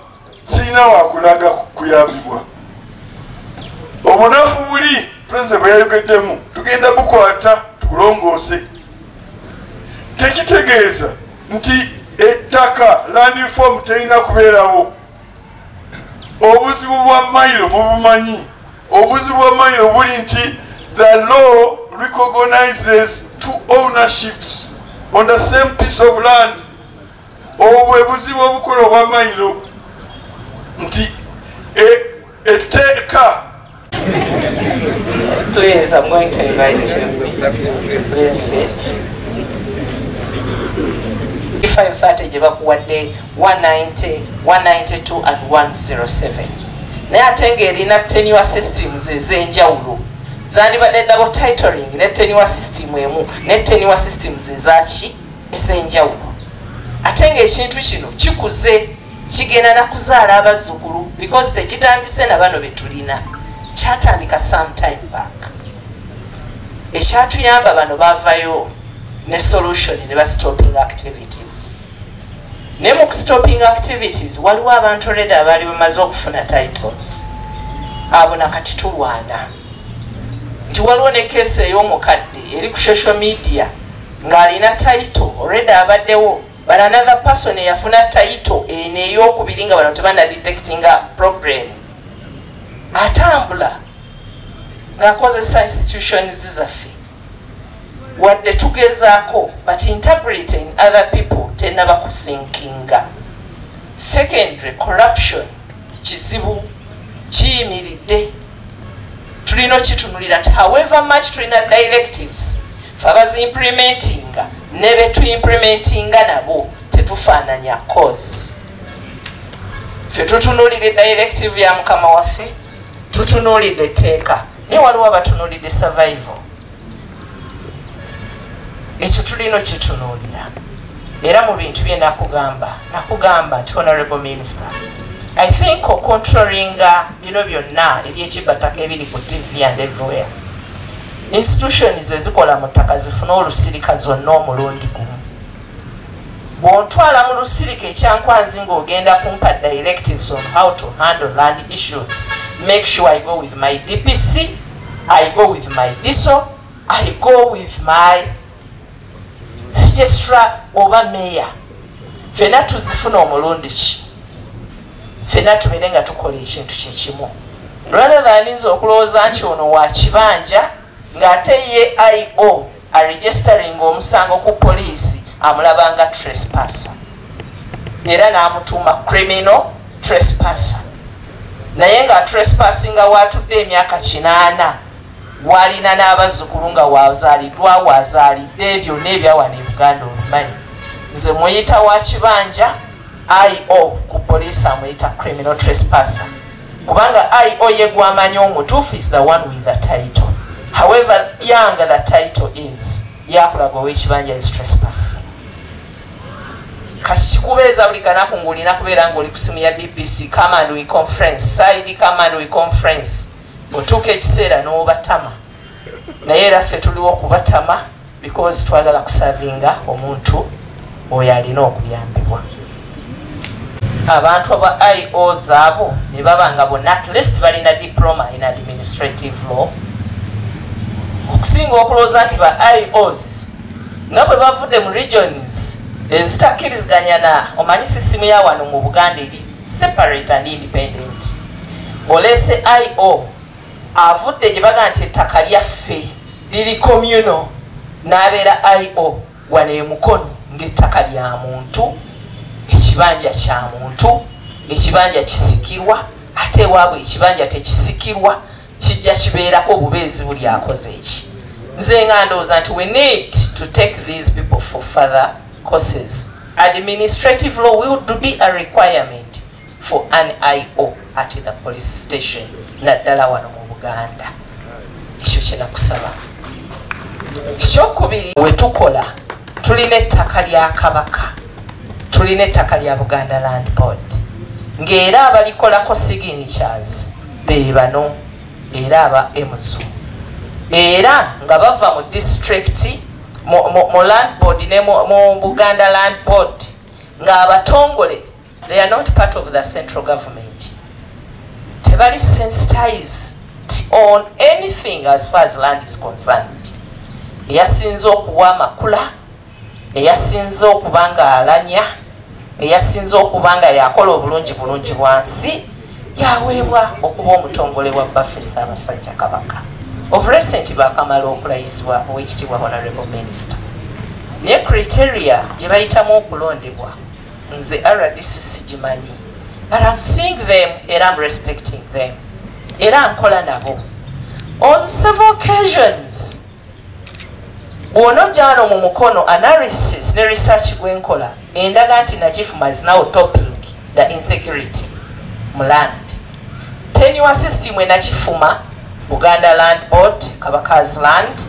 sirina wakulaga kuyambibwa. Obunafu buli pulezidenti bwe yayogeddemu tugenda bukwata tukulongoose. Tekitegeeza nti ettaka land reform terina kubeerawo. Obuzibu bwa mayiro mubumanyi. Obuzibu bwa mayiro buli nti the law recognizes two ownerships on the same piece of land. Obwo bwe buzibu obukulu obwa mayiro nti etteeka. Please, I'm going to invite you. Please sit. 530 gye bakuwadde 190, 192 and 107. Naye ate ng'erina tenure systems ez'enjawulo. Zandibadde double titling ne tenure system emu ne tenure systems ezaki ez'enjawulo. Ate ng'ekintu kino kikuze kigenda na kuzaala abazzukulu because tekitandise na bano be tulina. Kyatandika some time back. Ekyatuyamba bano bavayo ne solution ne ba stopping activities. Ne mu stopping activities waliwo abantu already abaali bamaze okufuna titles. Abo nakati tulwana. Nti waliwo ne case ey'omukadde eri ku social media ng'alina title already abaddewo, but another person eyafuna title eno ey'okubiri nga bano tebanna detectinga problem. Atambula ng'akozesa institutions zaffe. Wadde tugezaako, but integrity in other people tennaba kusinkinga. Secondary, corruption kizibu kiyimiridde. Tulina okitunulira nti however much tulina directives fe abaziimplementinga ne be tuimplementinga nabo tetufaananya cause. Ffe tutunuulidde directive ya mukama waffe, tutunuulidde etteeka, naye waliwo abatunuulidde survival. Ekyo tulina okitunuulira. Era mu bintu bye nakugamba nti Honorable Minister, I think okontrolinga bino byonna eby'ekibataka ebiri ku TV and everywhere. Institutions ezikola mu ttaka zifune olusirika zonna omulundi gumu. Bw'ontwala mu lusirika ekyankwanzi ng'ogenda kumpa directives on how to handle land issues, make sure I go with my DPC, I go with my DISO, I go with my registrar oba mayor. Ffenna tuzifuna omulundi ki? Ffenna tubeere nga tukola ekintu kyekimu. Rather than nze okulowooza nti ono wa kibanja ng'ate ye IO aregistering omusango ku poliisi amulabanga trespasser. Era n'amutuuma criminal trespasser. Naye nga trespassinga waatudde emyaka 8 walina n'abazzukulu nga wazaaliddwa wazaalidde byonna ebyawana e Buganda obimanyi. Nze muyita wa kibanja, IO ku poliisi amuyita criminal trespasser. Kubanga IO ye gwamanyi omutuufu is the one with the title. However young the title is, yakulaga ow'ekibanja is trespassing. Kati kikubeeza buli kanaku ng'olina kubeera ng'oli ku simu ya DPC, come and we conference, side come and we conference. Otuuka ekiseera n'obatama. Naye era ffe tuliwo okubatama because twagala kusavinga omuntu oyo alina okuyambibwa. Abantu aba IOs abo ne baba nga bonna at least balina diploma in administrative law. Okusinga okulowooza nti ba IOs nga bwe bavudde mu regions ezitakkiriziganya na omanyi sisitimu ya wano mu Buganda eri separate and independent. Oleese IO avudde gye baga nti ettaka lyaffe liri communal n'abeera IO wano e Mukono ng'ettaka lya muntu, ekibanja kya muntu, ekibanja kisikirwa, ate ewaabwe ekibanja tekisikirwa, kijja kibeerako obubeezi buli akoze eki. Nze nga ndowooza nti we need to take these people for further courses. Administrative law will be a requirement for an IO at the police station naddala wano mu Buganda. Ekyo kye nakusaba. Ekyokubiri, we tukola tulina ettaka lya Kabaka, tulina ettaka lya Buganda Land Board, ng'era abalikolako signatures be bano. era aba emuzu era nga bava mu district mu land board ne mu Buganda Land Board, nga abatongole they are not part of the central government, tebali sensitized on anything as far as land is concerned. Eyasinze okuwa amakula, eyasinze okuba nga alanya, eyasinze okuba nga yakola obulungi bulungi bwansi, yaweebwa okuba omutongole wa Bbaffe Ssaabasajja Kabaka. Of recent bakamala okulayizibwa owekitiibwa Honorable Minister. Naye criteria gye bayitamu okulondebwa nze RDC sigimanyi, but I'm seeing them era I'm respecting them era nkola nabo on several occasions. Bw'onojja wano mu mukono analysis ne research gwenkola endaga nti Nakifuma is now topping the insecurity mu land. Tenure system e Nakifuma, Buganda Land Board, Kabaka's land,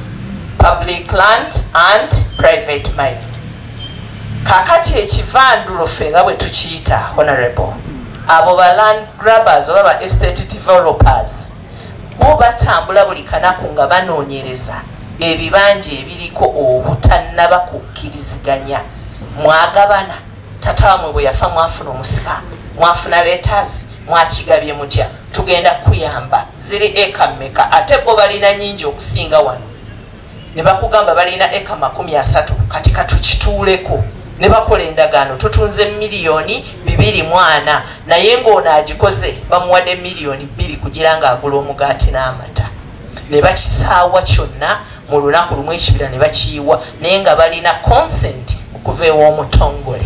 public land and private mine. Kakati ekivandulo ffe nga bwe tukiyita honorable, abo ba land grabbers oba ba estate developers bo batambula buli kanaku nga banoonyereza ebibanja ebiriko obutannaba kukkiriziganya. Mwagabana, tata wamwe bwe yafa mwafuna omusika, mwafuna letters, mwakigabye mutya, tugenda kuyamba, ziri eka mmeka, ate bo balina nnyingi okusinga wano. Ne bakugamba balina eka 30, kati katukituuleko. Ne bakola endagaano, tutunze 2,4 miliyoni, naye ng'ono agikoze bamuwadde 2 miliyoni kugira ng'agula omugaati n'amata. Ne bakisaawa kyonna mu lunaku lumu ekibira ne bakiyiwa, naye nga balina consent okuva ew'omutongole.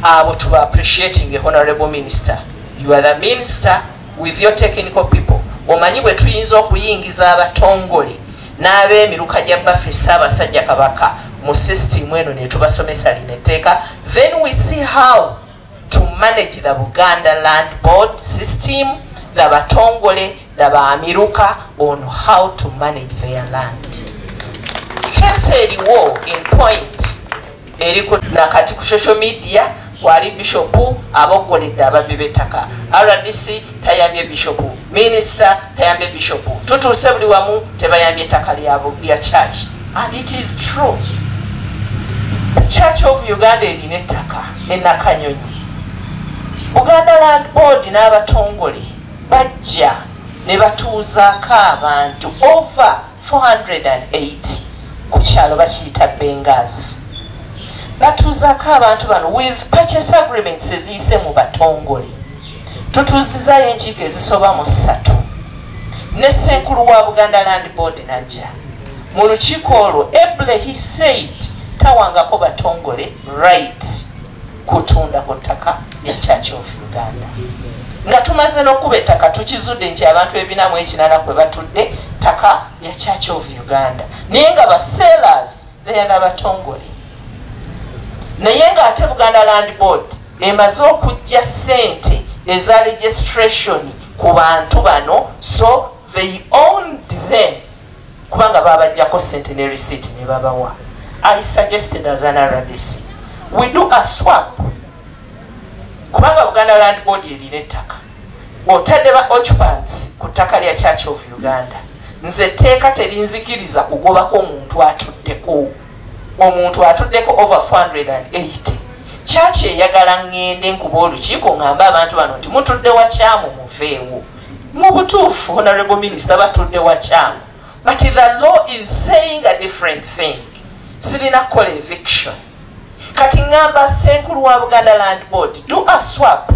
Abo tuba appreciating Honorable Minister. You are the minister with your technical people. Omanyi bwe tuyinza okuyingiza abatongole n'ab'emiruka gya Bbaffe Ssaabasajja Kabaka mu system eno ne tubasomesa lino etteeka, then we see how to manage the Buganda Land Board system, the batongole, the bamiruka on how to manage their land. Case eriwo in point eriko nakati ku social media wali Bishop abogoledde ababbi b'ettaka, RDC tayambye Bishop, Minister tayambye Bishop, tutuuse buli wamu tebayambye ettaka lya church. And it is true, the Church of Uganda erina ettaka e Nakanyonyi. Buganda Land Board n'abatongole bajja ne batuuzaako abantu over 480 ku kyalo bakiyita Bengazi. Batuuzaako abantu bano with purchase agreements eziyise mu batongole. Tutuuzizaayo enkiiko ezisoba mu 3 ne ssenkulu wa Buganda Land Board najja mu lukiiko olwo. Eble he said tawangako batongole right kutunda ku ttaka lya Church of Uganda. Nga tumaze n'okuba ettaka tukizudde nti abantu 408 kwe batudde ttaka lya Church of Uganda, naye nga ba sellers they are batongole. Naye nga ate Buganda Land Board emaze okujja ssente eza registration ku bantu bano, so they owned them kubanga babajjako ssente ne receipt ne babawa. I suggested as an RDC we do a swap, kubanga Buganda Land Board erina ettaka, otadde ba occupants ku ttaka lya Church of Uganda. Nze etteeka terinzikiriza kugobako omuntu atuddeko, omuntu atuddeko over 480. Church eyagala ŋŋende nkuba olukiiko ŋŋambe abantu bano nti mutudde wakyamu muveewo. Mu butuufu Honorable Minister batudde wakyamu, but the law is saying a different thing. Sirina kukola eviction. Kati ŋŋamba ssenkulu wa Buganda Land Board, do a swap.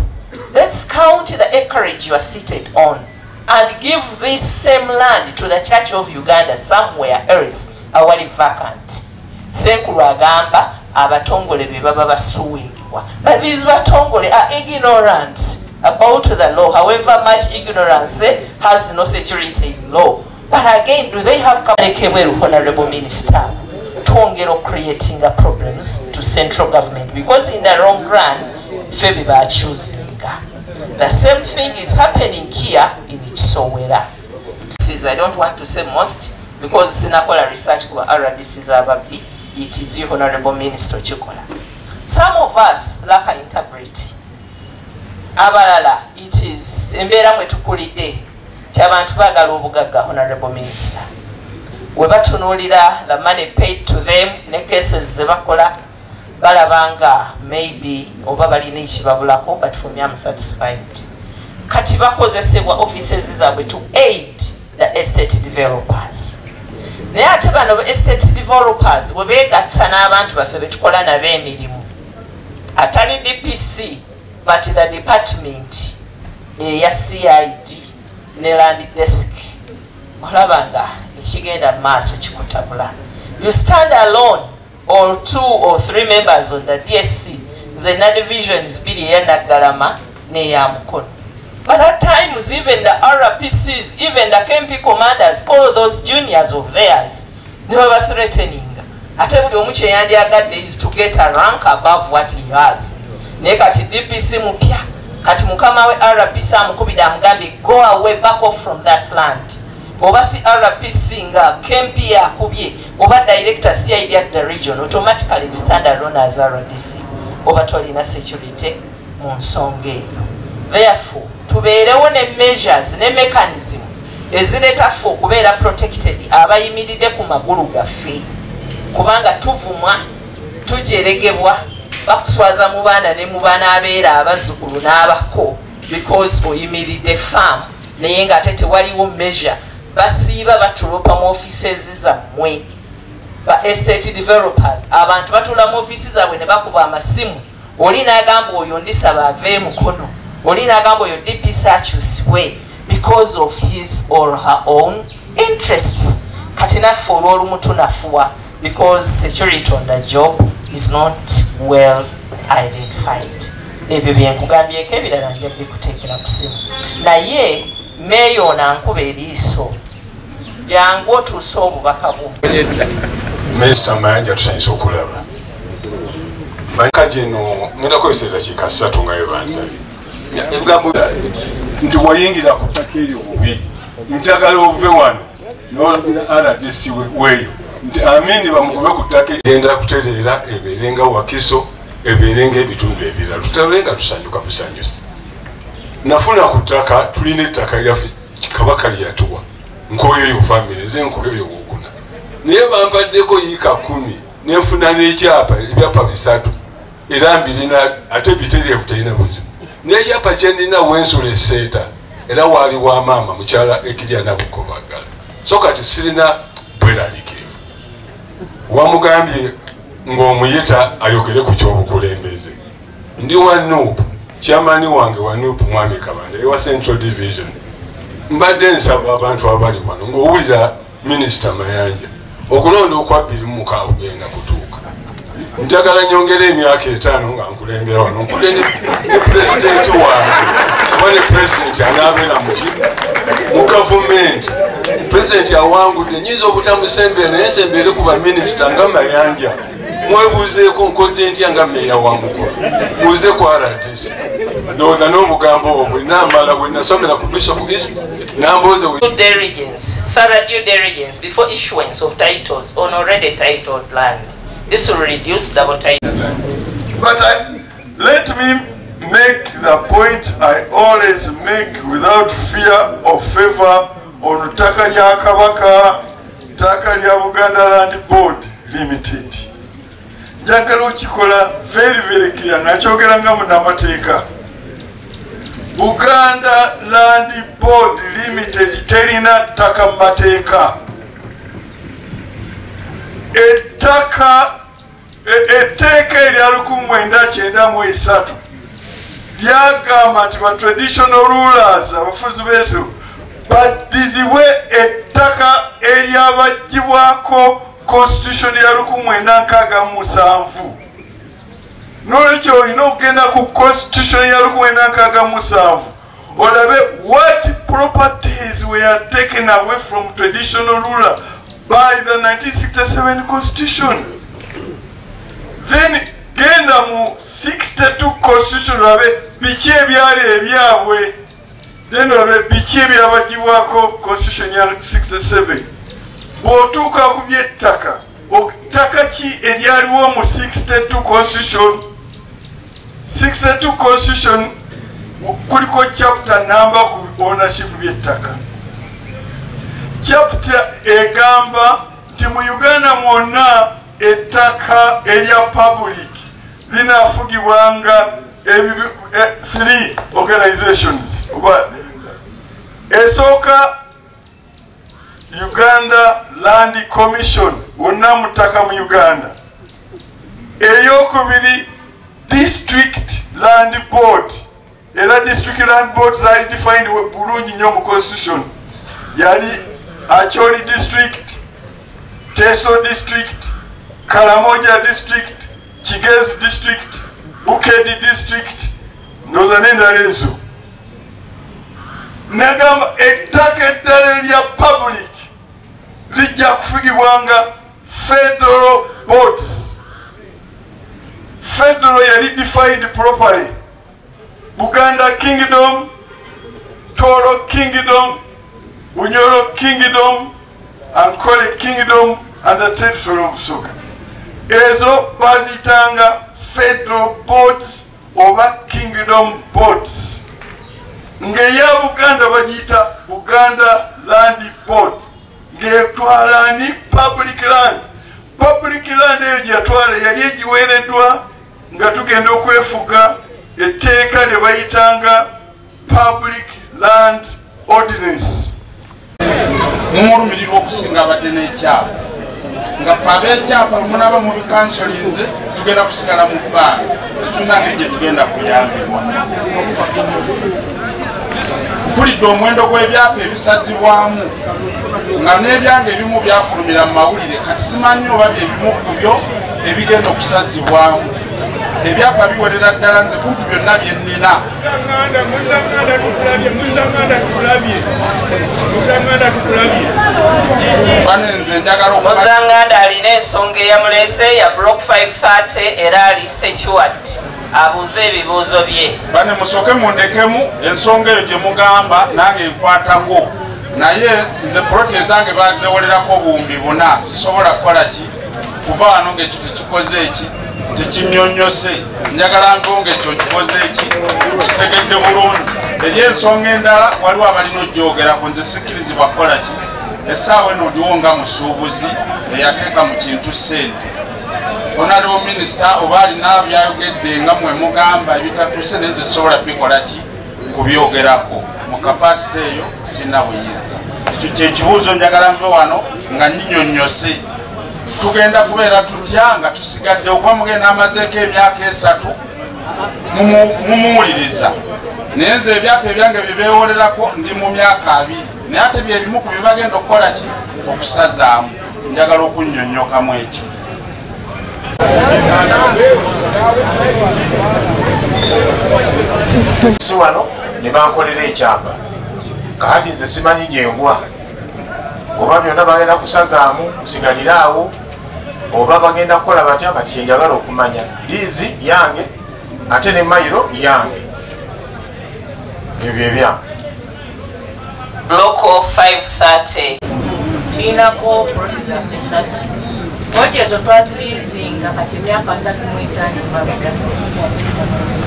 Let's count the acreage you are seated on and give this same land to the Church of Uganda somewhere else awali vacant. Ssenkulu agamba abatongole be baba basuwingibwa, but these batongole are ignorant about the law. However much ignorance has no security in law. But again, do they have Honorable Minister twongera creating the problems to central government, because in the long run ffe be choosing. The same thing is happening here in Kisowera. I don't want to say most because sinakola research kuba RDCs ababbi. It is you, Honorable Minister Chikola. Some of us lack integrity. Abalala It is embeera mwe tukulidde ti abantu baagala obugagga. Honorable Minister, we batunuulira the money paid to them ne cases ze bakola, balaba nga maybe oba balina ekibabulako, but for me, I'm satisfied. Kati bakozesebwa offices zaabwe to aid the estate developers, naye ate bano estate developers bwe beegatta n'abantu baffe betukola nabo emirimu, atali DPC but the department eya CID ne land desk, olaba nga ekigenda mu maaso kikutabula. You stand alone or two or three members on the DSC. Nze na divisions bbiri, eya Naggalama n'eya Mukono, but at times even the RPCs, even the KMP commanders, all those juniors of theirs ne baba threatening. Ate buli omu kyeyandyagadde is to get a rank above what he has. Naye kati DPC mupya, kati mukama we RPC amukubidde, amugambye, "Go away, back off from that land." Oba si RPC, nga KMP akubye, oba director CID at the region, automatically you stand alone as RDC, oba tolina security mu nsonga eyo. Therefore, tubeerewo ne measures ne mechanism ezireeta ffe okubeera protected, abayimiridde ku magulu gaffe, kubanga tuvumwa, tujeregebwa, bakuswaza mu baana ne mu banaabeera abazzukulu n'abako because oyimiridde firm, naye ng'ate tewaliwo measure. Basiiba batulopa mu offices zammwe ba estate developers. Abantu batuula mu ofiisi zaabwe ne bakuba amasimu, oli n'agamba oyo ndisaba ave Mukono, oli n'agamba oyo DPC akyusibwe because of his or her own interests. Kati naffe olw'olumu tunafuwa because security on the job is not well identified. Ebyo byenkugambyeko, ebirala nja bikuteekera ku simu. Naye meeyo ono ankuba eriiso, jangu otuuse obubaka bwo. Minisita Mayanja, tusanyusa okulaba maka gino. Ngenda kukozesa eddakiika 3 nga yebansabye. Ebigambo nti wayingira ku ttaka eryo bubi, njagala ove wano nolabira RDC weeyo nti Amini bamugobe ku ttaka. Genda kutereera, ebeere nga Wakiso, ebeere nga ebitundu ebirala, tutabe nga tusanyuka busanyusi. Nafuna ku ttaka, tulina ettaka lyaffe Kabaka lyeyatuwa, Nkoyoyo family, nze Nkoyoyo Woguna, naye bampaddeko yiika 10, nenfuna n'ekyapa, ebyapa 3, era mbirina ate bitereevu, terina buzibu. N'ekyapa kyenina wensula eseeta era waali wa maama mukyala Ekirya Nabukobagala, so kati sirina bweraliikirivu. Wamugambye ng'omuyita ayogere ku kyobukulembeze. Ndi wa NUP, chairman wange wa NUP Mwami Kabanda ewa Central Division. Mbadde nsaba abantu abali wano, ng'owulira Minisita Mayanja, okulonda okwa 2006 kugenda kutuuka, njagala nyongera emyaka 5 nga nkulembera wano, nkule ne pulezidenti wange, oba ne pulezidenti anaabeera muki mu gavumenti. Pulezidenti awangudde, nyinza obutamusembera, naye nsembere ku baminisita nga Mayanja. Mwebuuzeeko nkoze ntya nga meeya wa Mukono, buuze ku RDC. Ndowooza n'obugambo obwo bwenaamala, bwe nasomera ku Bishop East Namboze. Due diligence, thorough due diligence before issuance of titles on already titled land. This will reduce double title. But let me make the point I always make without fear of favor on ttaka lya Kabaka, ttaka lya Buganda Land Board Limited. Njagala okikola very very clear, nga kyogera nga munnamateeka. Buganda Land Board Limited terina ttaka mu mateeka. Ettaka, etteeka erya 1993 lyagamba nti ba traditional rulers, abafuzi beetu, baddizibwe ettaka eryabagibwako constitution ya 1967. Nolwekyo olina okugenda ku constitution ya 1967 olabe what properties were taken away from traditional ruler by the 1967 constitution. Then genda mu 62 constitution olabe biki ebyali ebyabwe, then olabe biki ebyabagibwako constitution ya 67. Bw'otuuka ku by'ettaka, ttaka ki eryaliwo mu 62 constitution? 62 constitution Kuliko chapter namba ku ownership by'ettaka. Chapter egamba nti mu Uganda mwonna ettaka erya public linafugibwanga 3 organizations. Esooka Uganda Land Commission, wonna mu ttaka mu Uganda. Eyokubiri District Land Board, era District Land Board zaali defined bulungi nnyo mu constitution. Yali Acholi District, Teso District, Karamoja District, Kigezi District, Bukedi District, ndowooza n'endala ezo. Nagamba ettaka eddala erya public lijja kufugibwanga federal boards. Federal yali defined properly. Buganda Kingdom, Toro Kingdom, Bunyoro Kingdom, Ankole Kingdom, and the territory of Busoga. Ezo bazitanga federal boards oba kingdom boards. Ngeya Buganda bagiyita Buganda Land Board. Ngetwala ni public land. Public land eyo gyeyatwala yali egiweereddwa nga tugenda okwefuga etteeka lye bayitanga Public Land Ordinance. Mumulumirirwa okusinga abadde n'ekyapa, nga ffe ab'ekyapa munaba mu bikansolinze tugenda kusigala mu bbanga, tetulina ngeri gye tugenda kuyambibwa. Mpulidde omuwendo gw'ebyapa ebisazibwamu nga n'ebyange ebimu byafulumira mu mawulire, kati simanyi oba byebimu ku byo ebigenda okusazibwamu. Ebyapa biwerera ddala, nze kumpi byonna bye nnina. Nze njagala Muzanganda alina ensonga eyamuleese ya block 530 era ali secured, abuuze ebibuuzo bye. Bane musooke mundekemu ensonga eyo gye mugamba nange nkwatako, naye nze ploti ezange bazeewolerako obuwumbi 4, sisobola kukola ki kuva wano ng'ekyo tekikoze eki tekinnyonnyose. Njagala nvunga ekyo nkikoze eki kitegedde bulungi. Eri ensonga endala waliwo abalina ojjogerako, nze sikkirizibwa kukola ki. Essaawa eno ndiwo nga musuubuzi eyateeka mu kintu ssente. Honorable Minister oba alina byayogedde nga mwe mugamba ebitatuuse, naye nze sobola bikola ki kubyogerako mu kapasite eyo, sirina buyinza. Ekyo kyekibuuzo njagala nve wano nga nnyinnyonnyose. Tugenda kubeera tutya nga tusigadde okuba mugenda amazeeko emyaka 3 mumuwuliriza, naye nze ebyapa ebyange bye beewolerako ndi mu myaka 2, naye ate byebimu ku bye bagenda okukola ki okusazaamu. Njagala okunnyonnyokamu ekyo. Si wano ne bankolera ekyapa, kakati nze simanyi gyengwa oba byonna bagenda kusazaamu nsigalire awo oba bagenda kukola batya. Kati kyenjagala okumanya liizi yange ate ne mayiro yange, ebyo ebyange. Block 530 tulinako ploti zaffe 3. Ploti ezo twaziliizinga kati emyaka 35 mabega.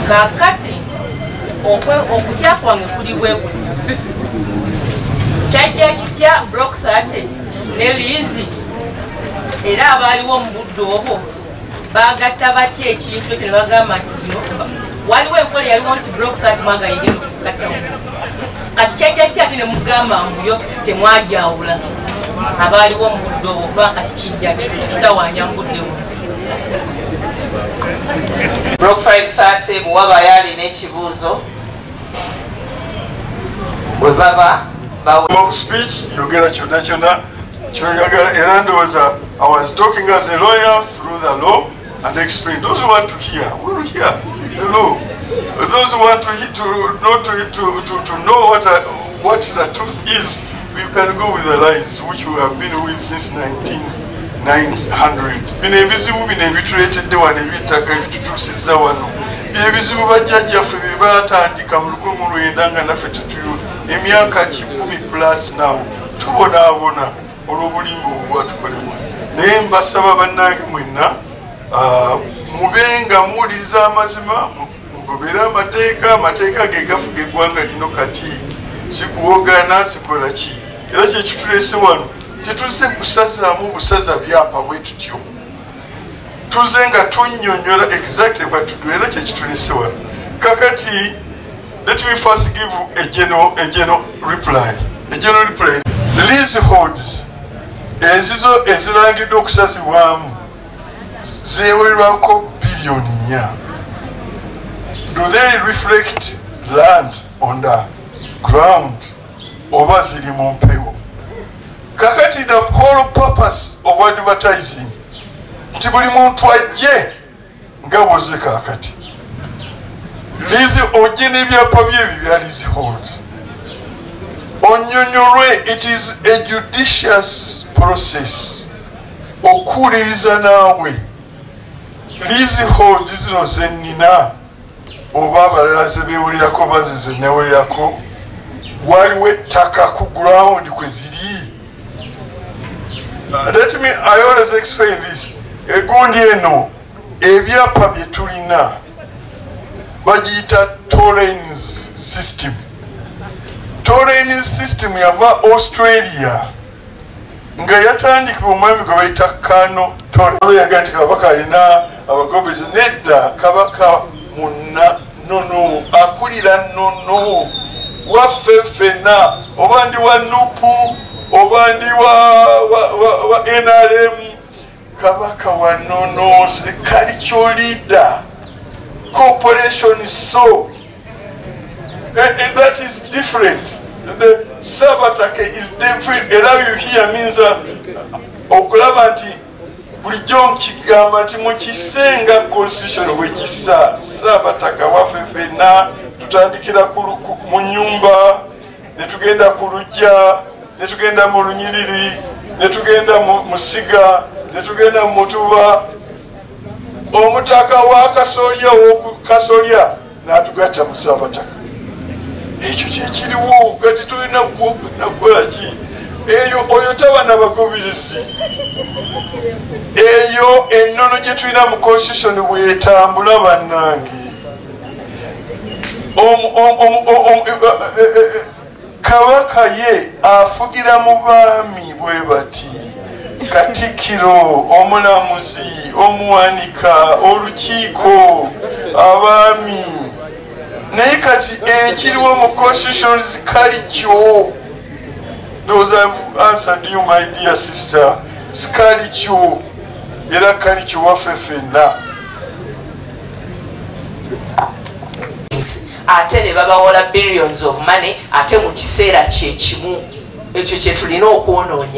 Kaakati okutya kwange kuli bwe kuti, kyajja kitya block 30 ne liizi, era abaaliwo mu budde obwo baagatta batya ekintu ekyo ne bagamba nti zino waliwo enkola eyaliwo nti block 30 mwanga yegenda okugattawo. Kati kyajja kitya ate ne mugamba mbu yo temwajawula abaaliwo mu budde obwo, kuba kati kijja kitutawaanya mu budde buno. Block 530 bwe wabayo alina ekibuuzo bwe baba of speech yogera kyonna kyonna kyoyagala. Era ndowooza I was talking as a lawyer through the law and explained. Those who want to hear will hear the law. Those who want to know what the truth is, we can go with the lies which we have been with since 1900. Bino ebizibu bino ebituleetedde wano eby'ettaka ebitutuusizza wano byebizibu bajjajjaffe bye baatandika mu 1900 nga naffe tetuyo emyaka 10 plus now tubonaabona olw'obulimba obwatukolebwa. Naye mbasaba bannange mwenna mubenga muwuliriza amazima. Tugobere amateeka, amateeka ge gafuga eggwanga lino kati. Sikuwogana, sikola ki. Era kyekitulese wano, tetuzze kusazaamu busaza byapa bwe tutyo. Tuzze nga tunnyonnyola exactly what to do, era kyekitulese wano. Kakati, let me first give a general reply. A general reply. Leaseholds, enzizo ezirangiddwa okusazibwamu zeewerwako biliyoni 4. Do they reflect land on the ground oba ziri mu mpewo? Kakati the whole purpose of advertising nti buli muntu ajje nga bw'ozze kaakati. Lease ojje n'ebyapa byebyo bya leasehold. Onnyonnyolwe, it is a judicious process. Okuwuliriza naawe. Leasehold zino ze nnina oba abalala ze beewulirako oba nze ze nneewulirako, waliwo ettaka ku ground kwe ziri. Let me, I always explain this. Egundi eno, ebyapa bye tulina bagiyita Torrens system. Torrens system yava Australia nga yatandikibwa omwami gwe bayita Kano Torrens. Yaga nti kabaka alina abagobezi. Nedda, kabaka munna nono, akulira nono waffe ffenna, oba ndi wa NUP oba ndi wa NRM, kabaka wa nono, cultural leader, corporation. So that is different. The Ssabataka is different. Allow you here means okulaba nti bulijjo nkigamba nti mukisenga constitution bwekisa Ssabataka waffe ffenna, tutandikira mu nyumba ne tugenda ku luggya ne tugenda mu lunyiriri ne tugenda mu siga ne tugenda mu mutuba. Omutaka wa Kasolya w'okukasolya n'atugatta mu Ssabataka. Ekyo kyekiriwo kati tulina kukola ki? Eyo oyo taba n'abagobirizi. Eyo ennono gye tulina mu constitution bwetambula bannange. Kabaka ye afugira mu baami bwe bati. Katikkiro, omulamuzi, omuwanika, olukiiko, abaami. Naye kati ekiriwo mu constitution kalikyo. Those I've answered you, my dear sister. Kalikyo, era kalikyo waffe ffenna. Ate ne babawola billions of money ate mu kiseera kyekimu. Ekyo kye tulina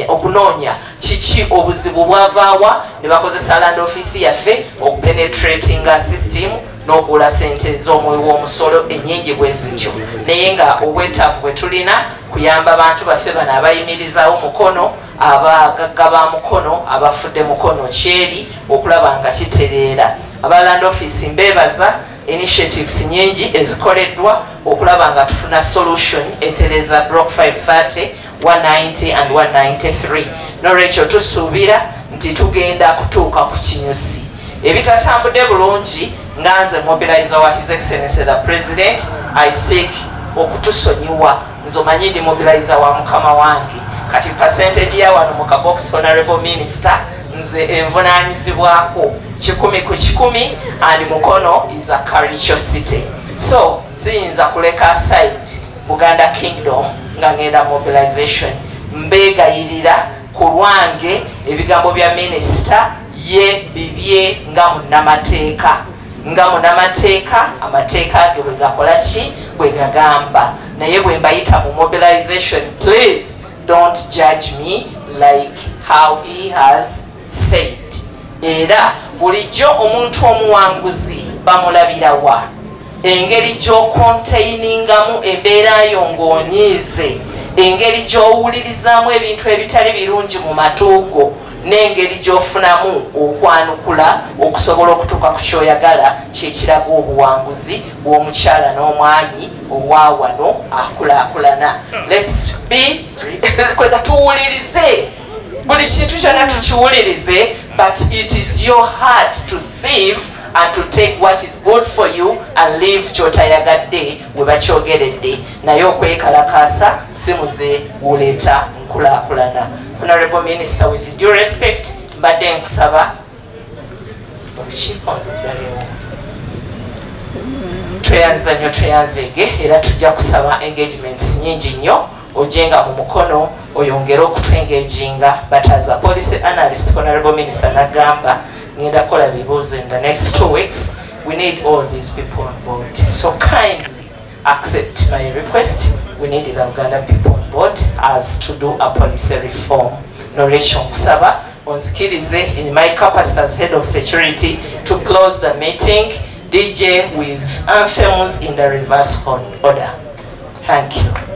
okunoonya kiki obuzibu bwavaawa ne bakozesa land office yaffe okupenetratinga system n'okugula sente z'omuwi w'omusolo ennyingi bwe zityo. Naye nga obwetaavu bwe tulina kuyamba bantu baffe bano abayimirizaawo mukono, abagagga ba mukono, abafudde mukono kyeri okulaba nga kitereera. Aba land office mbeebaza initiatives nyingi ezikoleddwa okulaba nga tufuna solution etereza block 530, 190 and 193. Nolwekyo tusuubira nti tugenda kutuuka ku kinyusi. Ebitatambudde bulungi nga nze mobilizer wa His Excellency the President, I seek okutusonyiwa. Nze omanyi ndi mobilizer wa mukama wange. Kati percentage ya wano mu kabox Honorable Minister nze envunaanyizibwako 100 ku 100 and Mukono is a cultural city. So siyinza kuleka aside Buganda Kingdom nga ngenda mobilization. Mbeegayirira ku lwange ebigambo bya minisita ye bibye nga munnamateeka. Nga munnamateeka amateeka ge bwe gakola ki bwe gagamba. Naye bwe mbayita mu mobilization, please don't judge me like how he has said. Era bulijjo omuntu omuwanguzi bamulabirawa engeri gy'okontainingamu embeera yo ng'onyiize, engeri gy'owulirizaamu ebintu ebitali birungi mu matu go, n'engeri gy'ofunamu okwanukula okusobola okutuuka ku ky'oyagala kyekiraga obuwanguzi bw'omukyala n'omwami owa wano akulaakulana. Let's be tuwulirize buli kintu kyonna tukiwulirize, but it is your heart to save and to take what is good for you and leave kyotayagadde we bakyogeredde. Naye okwekalakaasa si muze guleeta nkulaakulana. Honorable Minister, with due respect, mbadde nkusaba olukiiko nduggalewo. Tweyanza nnyo, tweyanzeege, era tujja kusaba engagements nyingi nnyo ojenga mu mukono oyongere okutwengaginga. But as a policy analyst, Honorable Minister nagamba ngenda kukola bibuuzo in the next 2 weeks. We need all these people on board, so kindly accept my request. We need the Uganda people on board as to do a policy reform. Nolwekyo nkusaba onzikirize in my capacity as head of security to close the meeting, DJ, with anthems in the reverse order. Thank you.